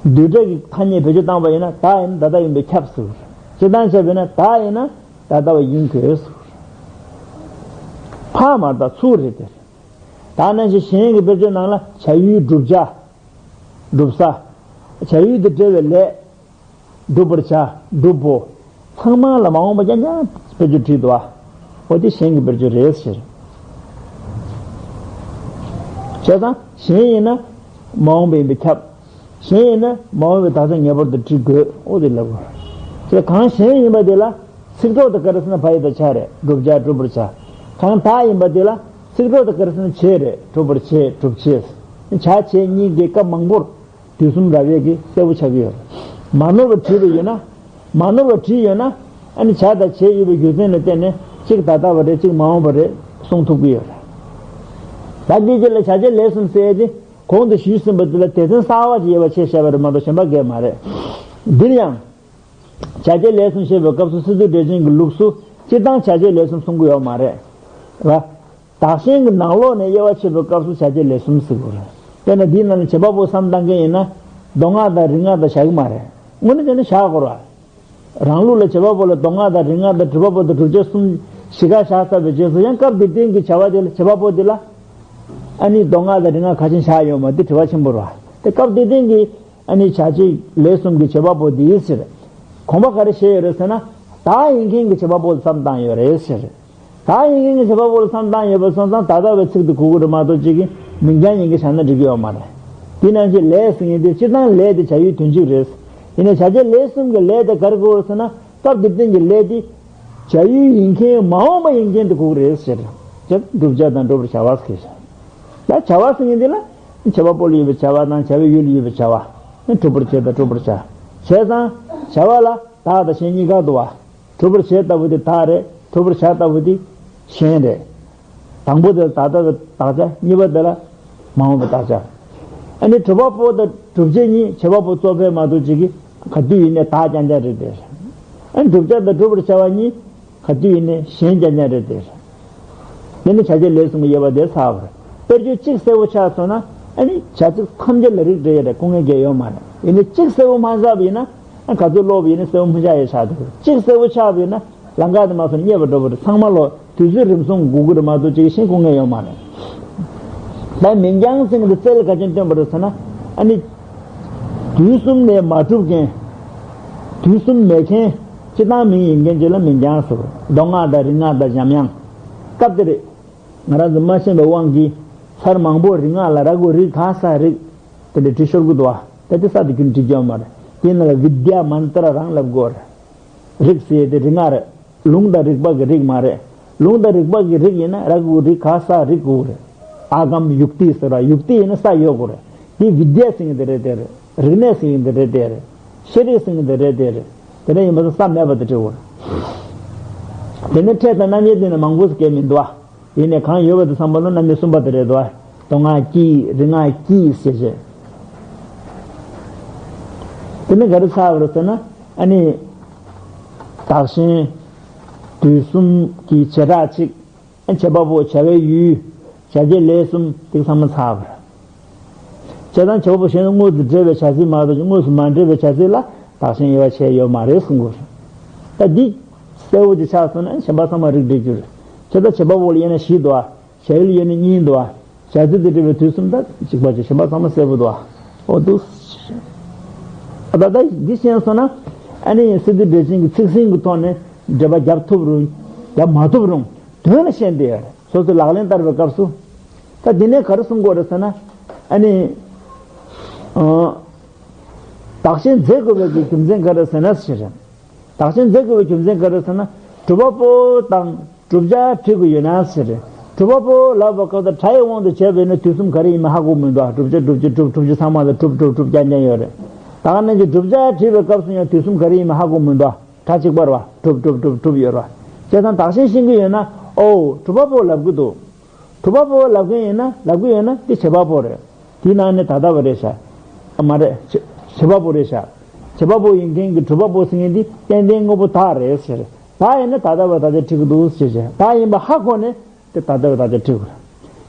བ། བསྡུས་གྲྭ་གི་ཐ་སྙད་བེད་སྤྱོད་བཏང་བ་ཡིན་ན་བདག་ཡིན་ན་ད་ལྟ་ཡིན་པས་ཁྱབ་གསུང་གི་རེད། སྤྱིར་བཏང་བྱས་པ་ཡིན་ན་བདག་ཡིན་ན་ད་ལྟ་བ་ཡིན་དགོས་གསུང་གི་རེད། ཕ་མ་དང་ཚུར་རེད་དེ། ད་ནང་བཞིན་གཞན་གྱི་དཔེར་བརྗོད་ནང་ལ་བྱ་ཡུལ་བསྒྲུབ་བྱ། བསྒྲུབ་ས། བྱ་ཡུལ་དང་འབྲེལ་བའི་ལས། བསྒྲུབ་པར་བྱ། བསྒྲུབ་པོ། ཚང་མ་ལ་མ་འོངས་པ་རྐྱང་རྐྱང་དཔེར་བརྗོད་བྲིས་འདུག་ཨ། འོ་དེ་གཞན་གྱི་དཔེར་བརྗོད་རེད་ཟེར། བྱས་ཙང་གཞན་ཡིན་ན་མ་འོངས་པ་ཡིན་པས་ཁྱབ། གཞན་ཡིན་ན་མ་འོངས་པའི་བདག་ཆ་ངེས་པར་དུ་འབྲི་དགོས། འོ་དེ་ལབ་དགོས། དེ་གང་གཞན་ཡིན་པ་དེ་ལ་ཚིག་གྲོགས་དང་ག་རེ་ཟེར་ན་བ་ཡི་དང་བྱ་རེད། བསྒྲུབ་བྱ་བསྒྲུབ་པར་བྱ། གང་བདག་ཡིན་པ་དེ་ལ་ཚིག་གྲོགས་དང་ག་རེ་ཟེར་ན་བྱེད་རེད། བསྒྲུབ་པར་བྱེད། བསྒྲུབ་བྱེད། བྱ་བྱེད་གཉིས་ཀྱི་སྐབས་མང་པོར་དུས་གསུམ་ར་བས་ཀྱི་གསལ་པོ་ཆགས་ཀྱི་ཡོད་རེད། མ་ནོར་བ་བྲིས་པ་ཡོད་ན། མ་ནོར་བ་བྲིས་ཡོད་ན། ཨ་ནི་བྱ་དང་བྱེད་ཡོད་པའི་རྒྱུ་མཚན་ལ་བརྟེན་ནས་གཅིག་ད་ལྟ་བ་རེད། གཅིག་མ་འོངས་པ་རེད་གསུང་ཐུབ་ཀྱི་ཡོད་རེད། ད་འདིའི་རྗེས་ལ་བྱ་བྱེད་ལས་གསུམ་ཟེར་ཏེ་གོང་དུ་ཞུས་ཟིན་པ་འདི་ལ་སྡེ་ཚན་གསར་བ་ཅིག་ཡོད་པ་ཆེད་བཤད་པ་རེད་མ་གཏོགས་གཞན་པ་གང་ཡང་མ་རེད། འདིར་ཡང་། བྱ་བྱེད་ལས་གསུམ་བཤད་པའི་སྐབས་སུ་སི་ཏུ་འགྲེལ་ཆེན་གྱི་ལུགས་སུ་སྤྱིར་བཏང་བྱ་བྱེད་ལས་གསུམ་གསུང་གི་ཡོད་མ་རེད། ར། བདག་གཞན་གྱི་ནང་ལོགས་ནས་དབྱེ་བ་ཕྱེ་བའི་སྐབས་སུ་བྱ་བྱེད་ལས་གསུམ་ཟེར་དགོས་རེད། དཔེར་ན་འདིའི་ནང་ལ་བྱེད་པ་པོ་བསམ་བཏང་མཁན་ཡིན་ན་མདོ་སྔགས་དང་རིག་སྔགས་དང་བཞག་གི་མ་རེད། དངོས་གནས་བྱས་ན་བཞག་དགོས་རེད། རང་ལུགས་ལ་བྱེད་པ་པོ་ལ་མདོ་སྔགས་དང་རིག་སྔགས་དང་སྒྲུབ་པ་པོ་དང་བསྒྲུབ་བྱ་གསུམ་བཞི་ཀ་བཞག་ཚར་བའི་རྗེས་སུ་ཡང་སྐབས་འདིར་བསྟན་གྱི་བྱ་བ་དེ་ལ་བྱེད་པ་པོ་དེ་ལ་ཨ་ནི་མདོ་སྔགས་དང་རིག་སྔགས་ག་ཅན་བཞག་ཡོད་མ་དེ་དྲི་བ་ཆེན་པོ་རེད། དེ་སྐབས་འདིར་བསྟན་གྱི་ཨ་ནི་བྱ་བྱེད་ལས་གསུམ་གྱི་བྱེད་པ་པོ་དེ་ཡིན་ཟེར། དགོངས་པ་ག་རེ་བཞེས་ཡོད་རེད་ཟེར་ན། བདག་ཡིན་མཁན་གྱི་བྱེད་པ་པོ་ལ་བསམ་བཏང་ཡོད་རེད་ཟེར། བདག་ཡིན་མཁན་གྱི་བྱེད་པ་པོ་ལ་བསམ་བཏང་ཡོད་པ་སོང་ཙང་ད་ལྟ་བའི་ཚིག་དེ་གོ་གི་རེད་མ་གཏོགས་གཅིག་གི་མིང་རྐྱང་ཡིན་གྱི་བཞག་ན་འགྲིག་གི་ཡོད་མ་རེད། དེ་ནང་བཞིན་ལས་ཟེར་མཁན་དེ་སྤྱིར་བཏང་ལས་དེ་བྱ་ཡུལ་དོན་གཅིག་རེད། ཡིན་ནའི་བྱ་བྱེད་ལས་གསུམ་གྱི་ལས་དེ་ག་རེ་དགོས་རེད་ཟེར་ན། སྐབས་འདིར་བསྟན་གྱི་ལས་དེ་བྱ་ཡུལ་ཡིན་མཁན་མ་འོངས་པ་ཡིན་མཁན་དེ་དགོས་ཀྱི་རེད་ཟེར། བསྒྲུབ་བྱ་དང་སྒྲུབ་པར་བྱ་བ་ཟེར། ད་བྱ་བ་ཟེར་མཁན་དེ་ལ་བྱེད་པ་པོ་ལ་ཡོད་པའི་བྱ་བ་དང་བྱ་བའི་ཡུལ་ལ་ཡོད་པའི་བྱ་བ། སྒྲུབ་པར་བྱེད་དང་སྒྲུབ་པར་བྱ། བྱས་ཙང་བྱ་བ་ལ་བདག་དང་གཞན་གཉིས་ཀ་འདུ་བ། སྒྲུབ་པར་བྱེད་ལྟ་བུ་དེ་བདག་རེད། སྒྲུབ་པར་བྱ་ལྟ་བུ་དེ་གཞན་རེད། དང་པོ་དེ་ལ་ད་ལྟ་བའི་བདག་ཅག་གཉིས་པ་དེ་ལ་མ་འོངས་པའི་བདག་ཅག་ཨ་ནི་སྒྲུབ་པ་པོ་དང་སྒྲུབ་བྱེད་གཉིས་བྱེད་པ་པོ་གཙོ་ཕལ་མ་གཏོགས་གཅིག་གི་ག་དུས་ཡིན་ནའི་བདག་རྐྱང་རྐྱང་རེད་དེ། ཨ་ནི་བསྒྲུབ་བྱ་དང་སྒྲུབ་པར་བྱ་བ་གཉིས་ག་དུས་ཡིན་ནའི་གཞན་རྐྱང་རྐྱང་རེད་དེ། དེ་ནི་བྱ་བྱེད་ལས་གསུམ་གྱི་དབྱེ་བ་དེ་ཚར་བ་རེད། དཔེར་བརྗོད་གཅིག་གསལ་པོ་ཆགས་སོང་ན་ཨ་ནི་བྱ་ཚིག་ཐམས་ཅད་ལ་རིགས་འགྲེ་ཡ་རེད། སྐུ་ངལ་གང་ཡང་ཡོད་མ་རེད། ཡིན་ནའི་གཅིག་གསལ་པོ་མ་ཆགས་པ་ཡིན་ན་ཨ་ག་ཚོད་ཀློག་པ་ཡིན་ནའི་གསལ་པོ་མི་ཆགས་ཡ་ཆགས་འདུག་གཅིག་གསལ་པོ་ཆགས་པ་ཡིན་ན། ལམ་ཁ་དེ་མ་སོང་རྙེད་པ་འགྲོ་བ་རེད། ཚང་མ་ལོ་དུས་ཚོད་རིམ་སོང་དགོས་ཀྱི་རེད་མ་གཏོགས་ཅིག་ཤེས་དགོས་ངེས་ཡོད་མ་རེད། ད་མིང་རྐྱང་ཟེར་གྱི་འདུག་རྩལ་ག་ཅན་སྟོན་པ་རེད་ཟེར་ན། ཨ་ནི། དུས་གསུམ་ནས་མ་གྲུབ་མཁན། དུས་གསུམ་མེད་མཁན། སྤྱིར་བཏང་མིང་ཡིན་མཁན་ཅིག་ལ་མིང་རྐྱང་ཟེར། མདོ་སྔགས་དང་རིག་སྔགས་དང་འཇམ་དབྱངས། སྐབས་དེ་རེད། ང་རང་ཚོ་མ་ཤེས་པའི་དབང་གིས་ཚར་མང་པོ་རིག་སྔགས་ལ་ར་གུ་རིག་ག་ས་རིག་དེ་འདྲ་བྲིས་ཤོར་གྱི་འདུག་བ། ད་དེ་ས་དེ་ཁྱོན་འགྲིག་ཀྱང་མ་རེད། དེ་ནང་ལ་བི་དྱ་མན་ཏྲ་རང་ལབ་དགོས་རེད། རིག་ཟེར་དེ་རིག་སྔགས་རེད། ལུང་དང་རིགས་པ་གི་རིགས་མ་རེད། ལུང་དང་རིགས་པ་གི་རིགས་ཡིན་ན་ར་གུ་རིག་ག་ས་རིག་དགོས་རེད། ཨ་གམ་ཡུག་ཏི་ཟེར་བ་ཡུག་ཏི་ཡིན་ན་ས་ཡོད་དགོས་རེད། དེ་བི་དྱ་ཟེར་མཁན་དེ་རེད་དེ་རེད། རིག་གནས་ཟེར་མཁན་དེ་རེད་དེ་རེད། ཤེས་རིག་ཟེར་མཁན་དེ་རེད་དེ་རེད། དེ་འདྲ་ཡིན་པ་ས་མེད་པ་དེ་འབྲི་དགོས་རེད། དེ་ནས་ཕྲད་དང་རྣམ་དབྱེ་དེ་ནི་མང་པོ་ཟེར་གལ་མི་འདུག་ཨ། དེ་ནས་གང་ཡོད་པ་དེ་བསམ་པ་ལ་རྣམ་དབྱེ་གསུམ་པ་དེ་རེད་དོ། མདོ་སྔགས་ཀྱི་རིག་སྔགས་ཀྱི་ཟེར་བྱས། དེ་ནི་ག་རེ་ཚར་བ་རེད་ཟེར་ན། ཨ་ནི། བདག་གཞན། དུས་གསུམ་གྱི་བྱེ་བྲག་གཅིག་ཨ་བྱེད་པ་པོ་བྱ་བའི་ཡུལ། བྱ་བྱེད་ལས་གསུམ་དེ་ཚང་མ་ཚར་བ་རེད། བྱས་ཙང་བྱེད་པ་པོ་གཞན་དང་དངོས་སུ་འབྲེལ་བའི་བྱ་ཚིག་མ་གཏོགས་དངོས་སུ་མ་འབྲེལ་བའི་བྱ་ཚིག་ལ་བདག་གཞན་དབྱེ་བ་ཕྱེ་ཡོད་མ་རེད་གསུང་དགོས་རེད། ད་འདི་གསལ་བོ་ཅིག་ཆགས་སོང་ན་གཞན་པ་ཚང་མ་རིགས་འགྲེ་རྒྱུ་རེད། བྱས་ཙང་བྱེད་པ་པོ་ལ་དབྱེ་ན་བཞི་འདུག་ཨ། བྱ་ཡུལ་ལ་དབྱེ་ན་གཉིས་འདུག་ཨ། བྱ་ཚིག་དང་འབྲེལ་བའི་དུས་གསུམ་ད་གཅིག་པ་ཅིག་གཞན་པ་ཚང་མ་གསལ་པོ་འདུག་ཨ། འོ་འདུག་ཨ་ད་ལྟ་འདི་ཤེས་སོང་ན་ཨ་ནི་སི་ཏུ་འགྲེལ་ཆེན་གྱི་ཚིག་ཟིན་གྱི་ཐོག་ནས་འགྲེལ་པ་རྒྱབ་ཐུབ་རུང་རྒྱབ་མ་ཐུབ་རུང་དོན་ལ་ཤེས་བསྡད་ཡོད་རེད། སོ་སོའི་ལག་ལེན་བསྟར་བའི་སྐབས་སུ། ད་འདི་ནས་ག་རེ་གསུང་དགོས་རེད་ཟེར་ན། ཨ་ནི། ཨ། བདག་གཞན་རྫས་དགོས་པའི་གི་རྒྱུ་མཚན་ག་རེ་ཟེར་ན་ཞེས་རེད། བདག་གཞན་རྫས་དགོས་པའི་རྒྱུ་མཚན་ག་རེ་ཟེར་ན། སྒྲུབ་པ་པོ་དང་བསྒྲུབ་བྱ་བྲིས་དགོས་ཡོད་ན་ཞེས་རེད། སྒྲུབ་པ་པོ་ལབ་པ་སྐབས་དང་སྒྲ་ཡི་དབང་དུ་བྱས་པ་ཡིན་ན་དུས་གསུམ་ག་རེ་ཡིན་མིན་ཧ་གོ་མི་འདུག་བསྒྲུབ་བྱ་བསྒྲུབ་བྱེད་བསྒྲུབ་བསྒྲུབ་བྱེད་ཚང་མ་ལ་བསྒྲུབ་བསྒྲུབ་བསྒྲུབ་རྐྱང་རྐྱང་ཡོད་རེད། ད་ག་ནང་བཞིན་བསྒྲུབ་བྱ་བྲིས་པའི་སྐབས་སུ་ཡང་དུས་གསུམ་ག་རེ་ཡིན་མིན་ཧ་གོ་མི་འདུག་གྲ་གཅིག་པ་རེད་བ། གྲུབ་གྲུབ་གྲུབ་གྲུབ་ཡོད་རེད་བ། བྱས་ཙང་བདག་གཞན་ཤེས་ཀྱི་ཡོད་ན། ཨོ་གྲུབ་པ་པོ་ལབ་ཀྱི་འདུག་གྲུབ་པ་པོ་ལབ་མཁན་ཡིན་ན། ལབ་ཀྱི་ཡོད་ན་དེ་བྱེད་པ་པོ་རེད། དེའི་ནང་ནས་ད་ལྟ་བ་རེད་ཤག་མ་རེད། བྱེད་བྱེད་པ་པོ་རེད་ཤག་བྱེད་པ་པོ་ཡིན་མཁན་གྱི་གྲུབ་པ་པོ་ཟེར་མཁན་དེ་ཏན་ཏན་དངོས་པོ་བདག་རེད་ཟེར། བདག་ཡིན་ན་ད་ལྟ་བ་ད་ལྟ་བྲིས་ཀྱི་འདུག་ཟེར་བྱས། བདག་ཡིན་པ་ཧ་གོ་ནས་དེ་ད་ལྟ་བ་ད་ལྟ་བྲིས་དགོས།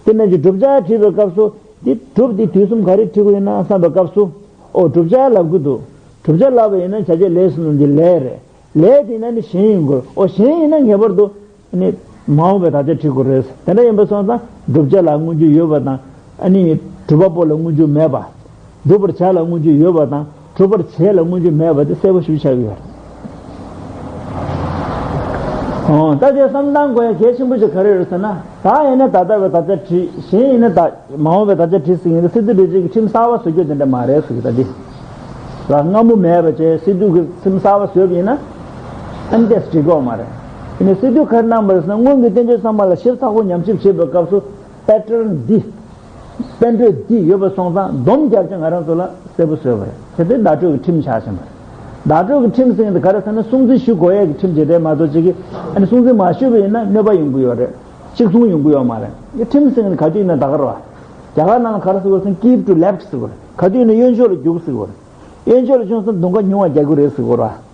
དེ་ནས་ཀྱི་བསྒྲུབ་བྱ་བྲིས་པའི་སྐབས་སུ་དེ་གྲུབ་དེ་དུས་གསུམ་ག་རེ་བྲིས་དགོས་ཡིན་ན་བསམ་པའི་སྐབས་སུ། ཨོ་བསྒྲུབ་བྱ་ལབ་ཀྱི་འདུག་བསྒྲུབ་བྱ་ལབ་པ་ཡིན་ན་བྱ་བྱེད་ལས་སུ་ནོར་གྱི་ལས་རེད། ལས་དེ་ན་ནི་གཞན་ཡིན་དགོས། ཨོ་གཞན་ཡིན་ན་ངེས་པར་དུ་ནི་མ་འོངས་པའི་དག་ཆ་བྲིས་དགོས་རེད། དེ་འདྲ་ཡིན་པ་སོང་ཙང་བསྒྲུབ་བྱ་ལ་སྔོན་འཇུག་ཡོད་པ་དང་། ཨ་ནི་གྲུབ་པ་པོ་ལ་སྔོན་འཇུག་མེད་པ། བསྒྲུབ་པར་བྱ་ལ་སྔོན་འཇུག་ཡོད་པ་དང་གྲུབ་པར་བྱེད་ལ་སྔོན་འཇུག་མེད་པ་དེ་གསལ་པོ་ཞིག་ཆགས་ཀྱི་ཡོད་རེད། ཨོ་ད་དེ་བསམ་བཏང་དགོས་ཡ་གལ་ཆེན་པོ་ཞིག་ག་རེ་རེད་ཟེར་ན། བདག་ཡིན་ན་ད་ལྟ་བའི་དག་ཆ་བྲིས། གཞན་ཡིན་ན་ད་མ་འོངས་པའི་དག་ཆ་བྲིས་ཟེར་མཁན་དེ་སི་ཏུ་རི་ཅི་གི་ཁྲིམས་གསར་པ་བཟོ་རྒྱུ་དེ་འདྲ་མ་རེད་ཟེར་གི། ད་འདི་ར་སྔ་མོ་མེད་པ་བྱས་སི་ཏུ་གི་ཁྲིམས་གསར་པ་བཟོས་པ་ཡིན་ན་ཨ་ནི་དེ་འགྲིག་གི་མ་རེད། དེ་ནས་སི་ཏུ་ག་རེ་གནང་པ་རེད་ཟེར་ན། སྔོན་གྱི་བསྟན་བཅོས་ཚང་མ་ལ་ཞིབ་ཚགས་པོ་ཉམས་ཞིབ་བྱེད་པའི་སྐབས་སུ་པེ་ཊརན་འདི། པཎ་གྲོས་འདི་ཡོད་པ་སོང་ཙང་སྡོམ་རྒྱབ་ཀྱང་ང་རང་ཚོ་ལ་གསལ་པོ་བཟོས་པ་རེད། དེ་ཚོ་བརྡ་སྤྲོད་ཀྱི་ཁྲིམས་ཆགས་ཕྱིན་པ་རེད། བརྡ་སྤྲོད་ཀྱི་ཁྲིམས་ཟེར་མཁན་དེ་ག་རེ་ཟེར་ན་སྲུང་བརྩི་ཞུ་དགོས་ཡས་ཀྱི་ཁྲིམས་ཅིག་རེད་མ་གཏོགས་ཅིག་གིས་ཨ་ནི་སྲུང་བརྩི་མ་ཞུས་པ་ཡིན་ན་གནོད་པ་ཡོང་གི་ཡོད་རེད། གཅིག་མཚུངས་ཡོང་གི་ཡོད་མ་རེད། ཁྲིམས་ཟེར་མཁན་དེ་ག་དུས་ཡིན་ན་ད་ག་རེད་བ། རྒྱ་གར་ནང་ལ་ག་རེ་ཟེར་དགོས་ཟེར་ན་ཀིབ་ཊུ་ལེཕ་ཊི་ཟེར་དགོས་རེད། ག་དུས་ཡིན་ན་གཡོན་ཕྱོགས་ལ་རྒྱུགས་ཟེར་དགོས་རེད། གཡོན་ཕྱོགས་ལ་བྱུང་སོང་དུང་དཀར་ཉུང་བ་རྒྱག་གི་རེད་ཟེར་དགོས་རེད་བ།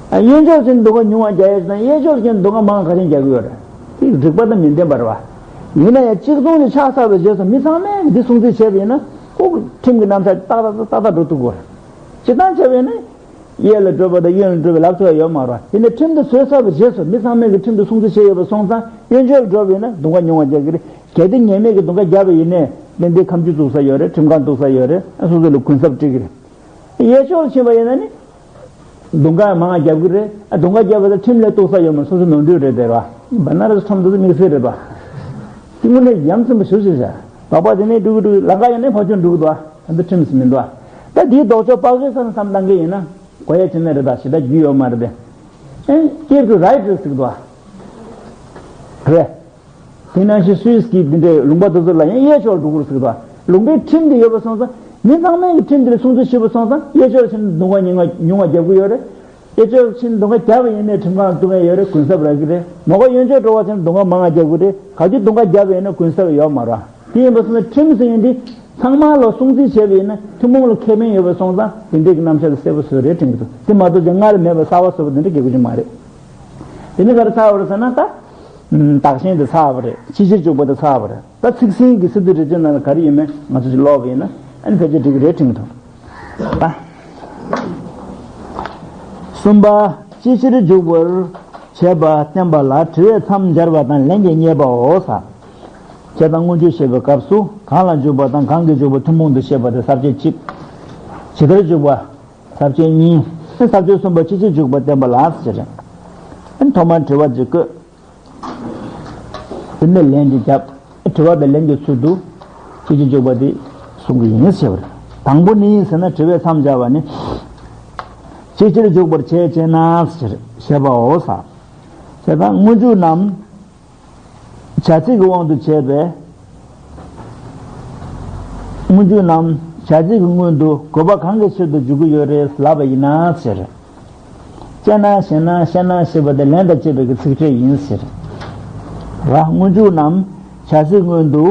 ཨ་གཡོན་ཕྱོགས་ཕྱིན་དུང་དཀར་ཉུང་བ་རྒྱག་ཡས་དང་གཡས་ཕྱོགས་ཕྱིན་དུང་དཀར་མང་བ་ག་རེ་རྒྱག་གི་ཡོད་རེད། དེ་རིགས་པ་དང་མི་ལྡན་པ་རེད་བ། ཡིན་ན་ཡང་གཅིག་མཚུངས་ཀྱི་ཆགས་ཚར་བའི་རྗེས་སུ་མི་ཚང་མས་འདི་སྲུང་བརྩི་བྱས་པ་ཡིན་ན་ཁོ་ཁྲིམས་ཀྱི་རྣམ་གཞག་ཏག་ཏག་ཏག་ཏག་འགྲོ་ཐུབ་དགོས་རེད། སྤྱིར་བཏང་བྱས་པ་ཡིན་ན་གཡས་ལ་བགྲོད་པ་དང་གཡོན་ལ་བགྲོད་པའི་ལབ་ཐུབ་ཡ་ཡོད་མ་རེད་བ། དེ་ནས་ཁྲིམས་འདི་བཟོས་ཚར་བའི་རྗེས་སུ་མི་ཚང་མས་ཀྱི་ཁྲིམས་འདི་སྲུང་བརྩི་བྱས་ཡོད་པ་སོང་ཙང་གཡོན་ཕྱོགས་ལ་བགྲོད་པ་ཡིན་ན་དུང་དཀར་ཉུང་བ་རྒྱག་གི་རེད། གལ་ཏེ་ཉེས་མེད་ཀྱི་དུང་དཀར་བརྒྱབ་པ་ཡིན་ནའི་ཏན་ཏན་ཁ་མཆུ་བཙུགས་ས་ཡོད་རེད། ཁྲིམས་ཁང་གཏུགས་ས་ཡོད་རེད། སོ་སོ་ལ་གུན་གསབ་སྤྲད་ཀྱི་རེད། གཡས་ཕྱོགས་ལ་ཕྱིན་པ་ཡིན་ན་ནི། དུང་དཀར་མང་བ་རྒྱབ་ཀྱི་རེད། ཨ་དུང་དཀར་རྒྱབ་པ་དང་ཁྲིམས་ལ་གཏུགས་ས་ཡོད་མ། སོ་སོ་ནོར་འཁྲུལ་རེད་དེ་ར། བ་ན་ར་ཁྲོམ་དུ་དམིགས་བསལ་རེད་པ། དེ་དངོས་གནས་ཡ་མཚན་པ་ཞེ་པོ་ཅིག་བྱ། དོགས་པ་དེ་ནས་འགྲོ་གི་འགྲོ་གི་ལམ་ཁ་ཡང་ནས་ཕར་ཕྱོགས་འགྲོ་གི་འདུག་ཨ་ད་ཁྲིམས་སུ་མི་འདུག་ཨ་ད་དེའི་ལྡོག་ཕྱོགས་དཔག་ཚོད་བསམ་བསམ་བཏང་གི་ཡིན་ན་དགོས་ཡ་ཅི་ནས་རེད། ད་ཞེ་དྲག་རྒྱུས་ཡོད་མ་རེད་དེ། ཨེ་ཀེབ་ཊུ་རའིཊ་རེད་ཟེར་གི་འདུག་ཨ། རེད། དེ་ནང་བཞིན་སུད་སི་གི་འདི་འདྲའི་ལུང་པ་དེ་ཚོ་ལ་ཡང་གཡས་ཕྱོགས་འགྲོ་དགོས་ཟེར་གི་འདུག་ལུང་པའི་ཁྲིམས་དེ་ཡོད་པ་སོང་ཙང་མི་ཚང་མས་ཀྱི་ཁྲིམས་དེ་ལ་སྲུང་བརྩི་ཞུས་པ་སོང་ཙང་གཡས་ཕྱོགས་ཕྱིན་དུང་དཀར་ཉུང་བ་ཉུང་བ་རྒྱབ་ཀྱི་ཡོད་རེད། གཡས་ཕྱོགས་ཕྱིན་དུང་དཀར་རྒྱབ་པ་ཡིན་ནའི་ཁྲིམས་ཁང་གཏུག་མཁན་ཡོད་རེད། གུན་གསབ་རག་གི་རེད། མ་གོ་གཡོན་ཕྱོགས་འགྲོ་བ་ཕྱིན་དུང་དཀར་མང་བ་རྒྱབ་ཀྱི་རེད། ག་དུས་དུང་དཀར་རྒྱབ་པ་ཡིན་ན་གུན་གསབ་ཡོད་མ་རེད། དེ་ཡིན་པ་སོང་ཙང་ཁྲིམས་ཟེར་མཁན་འདི་ཚང་མ་ལ་སྲུང་བརྩི་བྱས་པ་ཡིན་ན་ཐུན་མོང་ལ་ཁེ་ཕན་ཡོད་པ་སོང་ཙང་དེ་འདྲའི་གི་རྣམ་གཞག་དེ་གསལ་པོ་བཟོས་རེད་དྲན་གྱི་འདུག་དེ་མ་གཏོགས་ཀྱང་སྔར་ལས་མེད་པ་གསར་པ་བཟོས་པ་དེ་འདྲ་རྒྱག་གི་མ་རེད། དེ་ནི་ག་རེ་ཚར་བ་རེད་ཟེར་ན་ད། བདག་གཞན་དེ་ཚར་བ་རེད། ཕྱི་ཕྱིར་འཇུག་པ་དེ་ཚར་བ་རེད། ད་ཚིག་ཟིན་གྱི་སི་ཏུ་རི་ཅི་ནང་ལ་ག་རེ་ཡོད་མེད་ང་ཚོ་ཅིག་ཀློག་པ་ཡིན་ན་ཨ་ནི་ཕལ་ཆེར་འགྲིག་གི་རེད་དྲན་གྱི་འདུག་ད། གསུམ་པ། ཕྱི་ཕྱིར་འཇུག་པར་བྱེད་པ་བསྟན་པ་ལ་དྲི་བས་མཚམས་སྦྱར་བ་དང་ལན་གྱིས་བསྙད་པའོ་ཟེར། བྱས་ཙང་སྔོན་འཇུག་བཤད་པའི་སྐབས་སུ་གང་ལ་འཇུག་པ་དང་གང་གིས་འཇུག་པ་ཐུན་མོང་དུ་བཤད་པ་དེ་ས་བཅད་གཅིག་ཇི་ལྟར་འཇུག་པ། ས་བཅད་གཉིས། ས་བཅད་གསུམ་པ་ཕྱི་ཕྱིར་འཇུག་པ་བསྟན་པ་ལ་ཟེར། ཐོག་མར་དྲི་བ་གཅིག་བཀོད། དེ་ནས་ལན་གཅིག་བརྒྱབ། དྲི་བ་དང་ལན་གྱི་ཚུལ་དུ་ཕྱི་ཕྱིར་འཇུག་པ་དེ་གསུང་གི་ཡིན་ཟེར་བ་རེད། དང་པོ་ནི་ཟེར་ན་དྲི་བས་མཚམས་སྦྱར་བ་ནི། ཕྱི་ཕྱིར་འཇུག་པར་བྱེད་ཅེ་ན་ཟེར་བཤད་པའོ་ཟེར། བྱས་ཙང་སྔོན་འཇུག་རྣམས། བྱ་ཚིག་གི་དབང་དུ་བྱས་པའི་སྔོན་འཇུག་རྣམས་བྱ་ཚིག་གི་སྔོན་དུ་དགོས་པ་གང་གི་ཕྱིར་དུ་འཇུག་གི་ཡོད་རེད་ལབ་པ་ཡིན་ན་ཟེར། ཅེ་ན་ཞེ་ན་ཤེ་ན་ཞེས་པ་དེ་ལན་དང་བཅས་པའི་གི་ཚིག་ཕྲད་ཡིན་ཟེར། ར་སྔོན་འཇུག་རྣམས་བྱ་ཚིག་སྔོན་དུ་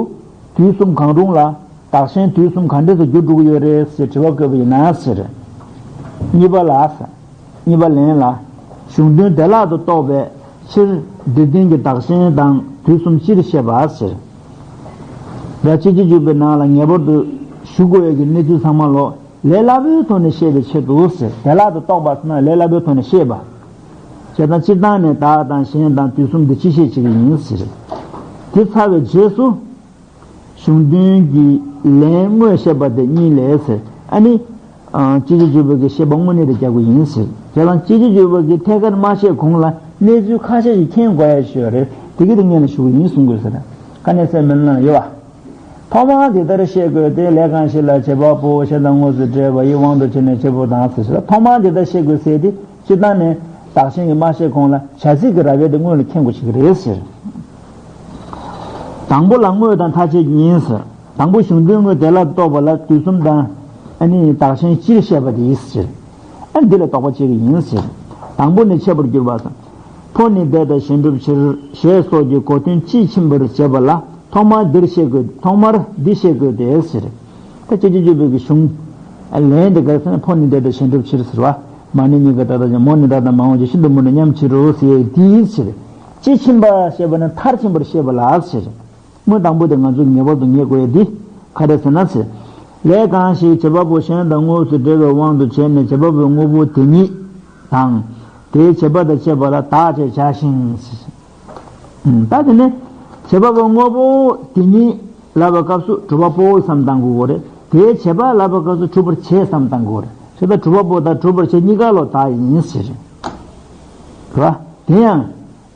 དུས་གསུམ་གང་རུང་ལ་བདག་གཞན་དུས་གསུམ་གང་འདྲ་སུ་འགྱུར་འགྲོ་གི་ཡོད་རེད་ཟེར་དྲི་བ་བཀོད་པ་ཡིན་ན་ཟེར། གཉིས་པ་ལ་ཟེར། གཉིས་པ་ལན་ལ། གཞུང་དོན་བདེ་བླག་ཏུ་རྟོགས་པའི་ཕྱིར་འདིར་བསྟན་གྱི་བདག་གཞན་དང་དུས་གསུམ་སྤྱིར་བཤད་པ་ཟེར། ཡང་ཕྱི་ཕྱིར་འཇུག་པའི་ནང་ལ་ངེས་པར་དུ་ཞུ་དགོས་ཡས་ཀྱི་གནས་ཚུལ་ཚང་མ་ལོ་ལས་སླ་པོའི་ཐོག་ནས་བཤད་པའི་ཆེད་དུ་ཟེར། བདེ་བླག་ཏུ་རྟོགས་པ་ཟེར་ན་ལས་སླ་པོའི་ཐོག་ནས་བཤད་པ། བྱས་ཙང་སྤྱིར་བཏང་ནས་བདག་དང་གཞན་དང་དུས་གསུམ་དེ་སྤྱི་བཤད་བྱེད་ཀྱི་ཡིན་ཟེར། དེ་ཚར་བའི་རྗེས་སུ། གཞུང་དོན་གྱི་ལན་དངོས་བཤད་པ་དེ་གཉིས་ལས་ཟེར། ཨ་ནི། ཨ་ཕྱི་ཕྱིར་འཇུག་པའི་གི་བཤད་པ་དངོས་གནས་དེ་རྒྱག་དགོས་ཡིན་ཟེར། དེ་ལ་ཕྱི་ཕྱིར་འཇུག་པའི་གི་ཐད་ཀར་མ་བཤད་གོང་ལ་གནས་ཚུལ་ཁ་ཤས་ཤིག་མཁྱེན་དགོས་ཡ་ཞིག་ཡོད་རེད། དེ་གི་དེ་སྔོན་ལ་ཞུ་གི་ཡིན་གསུང་དགོས་ཟེར། དཀའ་གནད་གསལ་མེད་ན་ཡོད་བ། ཐོག་མར་འདི་ལྟར་བཤད་དགོས་ཏེ། ལས་གང་ཞིག་ལ་བྱེད་པ་པོ་ཞེས་དང་དངོས་སུ་འབྲེལ་བ་ཡི་དབང་དུ་བྱས་ནས་བྱེད་པོ་དང་ཟེར་ཞེས། ཐོག་མར་འདི་ལྟར་བཤད་དགོས་ཟེར་ཏེ། སྤྱིར་བཏང་ནས་བདག་གཞན་གྱི་མ་བཤད་གོང་ལ་བྱ་ཚིག་གི་ར་བས་དེ་དངོས་ལ་མཁྱེན་དགོས་ཀྱི་རེད་ཟེར། དང་པོ་ལ་དངོས་དང་མཐའ་དཔྱད་གཉིས་ཟེར། དང་པོ་གཞུང་དོན་དངོས་བདེ་བླག་ཏུ་རྟོགས་པ་ལ་དུས་གསུམ་དང་ ཨ་ནི་བདག་གཞན་སྤྱིར་བཤད་པ་དེ་ཡིན་ཟེར། ཨ་ནི་འདི་ལ་དོགས་པ་བྱེད་ཀྱི་ཡིན་ཟེར། དང་པོ་ནི་འཆད་པར་གྱུར་པ་དང་། འཕོ་ནི་འདས་དང་གཞན་སྒྲུབ་ཕྱིར་ཞེས་སོགས་ཀྱི་གོ་དོན་དཔྱིས་ཕྱིན་པར་བྱེད་པ་ལ་ཐོག་མར་འདིར་བཤད་དགོས། ཐོག་མར་འདི་བཤད་དགོས་ཏེ་ཟེར། ད་སྤྱི་སྤྱོད་བརྗོད་པའི་གི་གཞུང་ལན་འདི་ག་རེ་ཟེར་ན། འཕོ་ནི་འདས་དང་གཞན་སྒྲུབ་ཕྱིར་ཟེར་བ། མ་ནིང་གཉིས་ཀ་ད་ལྟ་ཅན། མོ་ནི་བདག་དང་མ་འོངས་ཀྱི་ཤིན་ཏུ་མོ་ནི་མཉམ་བྱེད་རོ་ཟེར་ཡས་འདི་ཟེར། དཔྱིས་ཕྱིན་པ་ཞེས་པ་ནི་མཐར་ཕྱིན་པར་བཤད་པ་ལ་ཟེར། མུ་དང་པོ་དེ་ང་ཚོས་ངེས་པར་དུ་ངེས་དགོས་ཡ་འདི་ག་རེ་ཟེར་ན་ཟེར། ལས་གང་ཞིག་བྱེད་པ་པོ་གཞན་དང་དངོས་སུ་འབྲེལ་བའི་དབང་དུ་བྱས་ནས་བྱེད་པ་པོའི་དངོས་པོ་དེ་ཉིད་དང་། དེའི་བྱེད་པ་དང་བཅས་པ་ལ་བདག་ཅེས་བྱ་ཞིང་ཟེར། ད་དེ་ནས་བྱེད་པ་པོའི་དངོས་པོ་དེ་ཉིད་ལབ་པའི་སྐབས་སུ་གྲུབ་པ་པོ་བསམ་བཏང་དགོས་རེད། དེའི་བྱེད་པ་ལབ་པའི་སྐབས་སུ་གྲུབ་པར་བྱེད་བསམ་བཏང་དགོས་རེད། བྱས་ཙང་གྲུབ་པ་པོ་དང་གྲུབ་པར་བྱེད་གཉིས་ཀ་ལོ་བདག་ཡིན་ཟེར། རེད་བ། དེ་ཡང་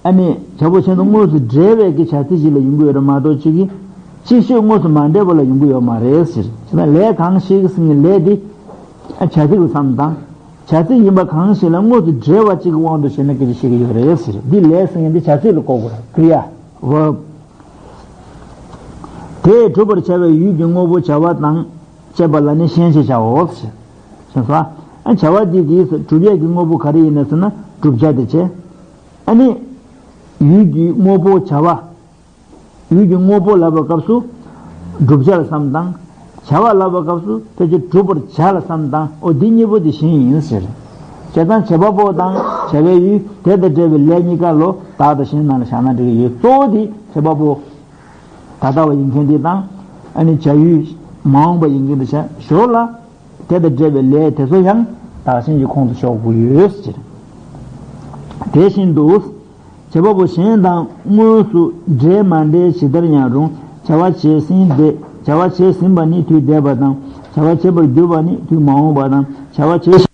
ཨ་ནི་བྱ་བ་གཞན་དང་དངོས་སུ་འབྲེལ་བའི་གི་བྱ་ཚིག་ཅིག་ལ་ཡོང་གི་ཡོད་རེད་མ་གཏོགས་ཅིག་གིས་ཅིག་ཤོས་དངོས་སུ་མ་འབྲེལ་བ་ལ་ཡོང་གི་ཡོད་མ་རེད་ཟེར། བྱས་ཙང་ལས་གང་ཞིག་ཟེར་མཁན་ལས་འདི་ཨ་བྱ་ཚིག་ལ་བསམ་བཏང་། བྱ་ཚིག་ཡིན་པ་གང་ཞིག་ལ་དངོས་སུ་འབྲེལ་བ་གཅིག་གི་དབང་དུ་བྱས་ནས་སྐད་ཆ་བཤད་ཀྱི་ཡོད་རེད་ཟེར། འདི་ལས་ཟེར་མཁན་འདི་བྱ་ཚིག་ལ་གོ་དགོས་རེད། ཀྲི་ཡ། བར་བ། དེས་གྲུབ་པར་བྱ་བའི་ཡུལ་གྱི་དངོས་པོ་བྱ་བ་དང་བཅས་པ་ལ་ནི་ཞེན་ཞེས་བྱའོ་ཟེར། ཞེས་སོ། ཨ་བྱ་བ་འདི་དེས་གྲུབ་ཡས་ཀྱི་དངོས་པོ་ག་རེ་ཡིན་ན་ཟེར་ན། བསྒྲུབ་བྱ་དེ་བྱས། ཨ་ནི་ཡུལ་གྱི་དངོས་པོ་བྱ་བ། ཡུལ་གྱི་དངོས་པོ་ལབ་པའི་སྐབས་སུ་བསྒྲུབ་བྱ་ལ་བསམ་བཏང་། བྱ་བ་ལབ་པའི་སྐབས་སུ་ཕལ་ཆེར་གྲུབ་པར་བྱ་ལ་བསམ་བཏང་། འོ་འདི་གཉིས་པོ་དེ་གཞན་ཡིན་ཟེར། བྱས་ཙང་བྱེད་པ་པོ་དང་བྱ་བའི་ཡུལ། དེ་དང་འབྲེལ་བའི་ལས་གཉིས་ཀ་ལོ་བདག་དང་གཞན་ནང་ལ་བཞག་ན་འགྲིག་གི་ཡོད། གཙོ་བོ་དེ་བྱེད་པ་པོ། ད་ལྟ་བ་ཡིན་མཁན་དེ་དང་། ཨ་ནི་བྱ་ཡུལ་མ་འོངས་པ་ཡིན་མཁན་དེ་བྱ་ཞོར་ལ། དེ་དང་འབྲེལ་བའི་ལས་དེ་ཚོ་ཡང་བདག་གཞན་གྱི་ཁོངས་སུ་ཕྱོགས་དགོས་ཡོད་ཟེར། དེ་བཞིན་དུ། བྱེད་པ་པོ་གཞན་དང་དངོས་སུ་འབྲེལ་མ་འབྲེལ་ཇི་ལྟར་ཡང་རུང་། བྱ་བ་བྱས་ཟིན་ཏེ། བྱ་བ་བྱས་ཟིན་པ་ནི་དུས་འདས་པ་དང་། བྱ་བ་བྱེད་པར་འགྱུར་བ་ནི་དུས་མ་འོངས་པ་དང་། བྱ་བ་བྱེད་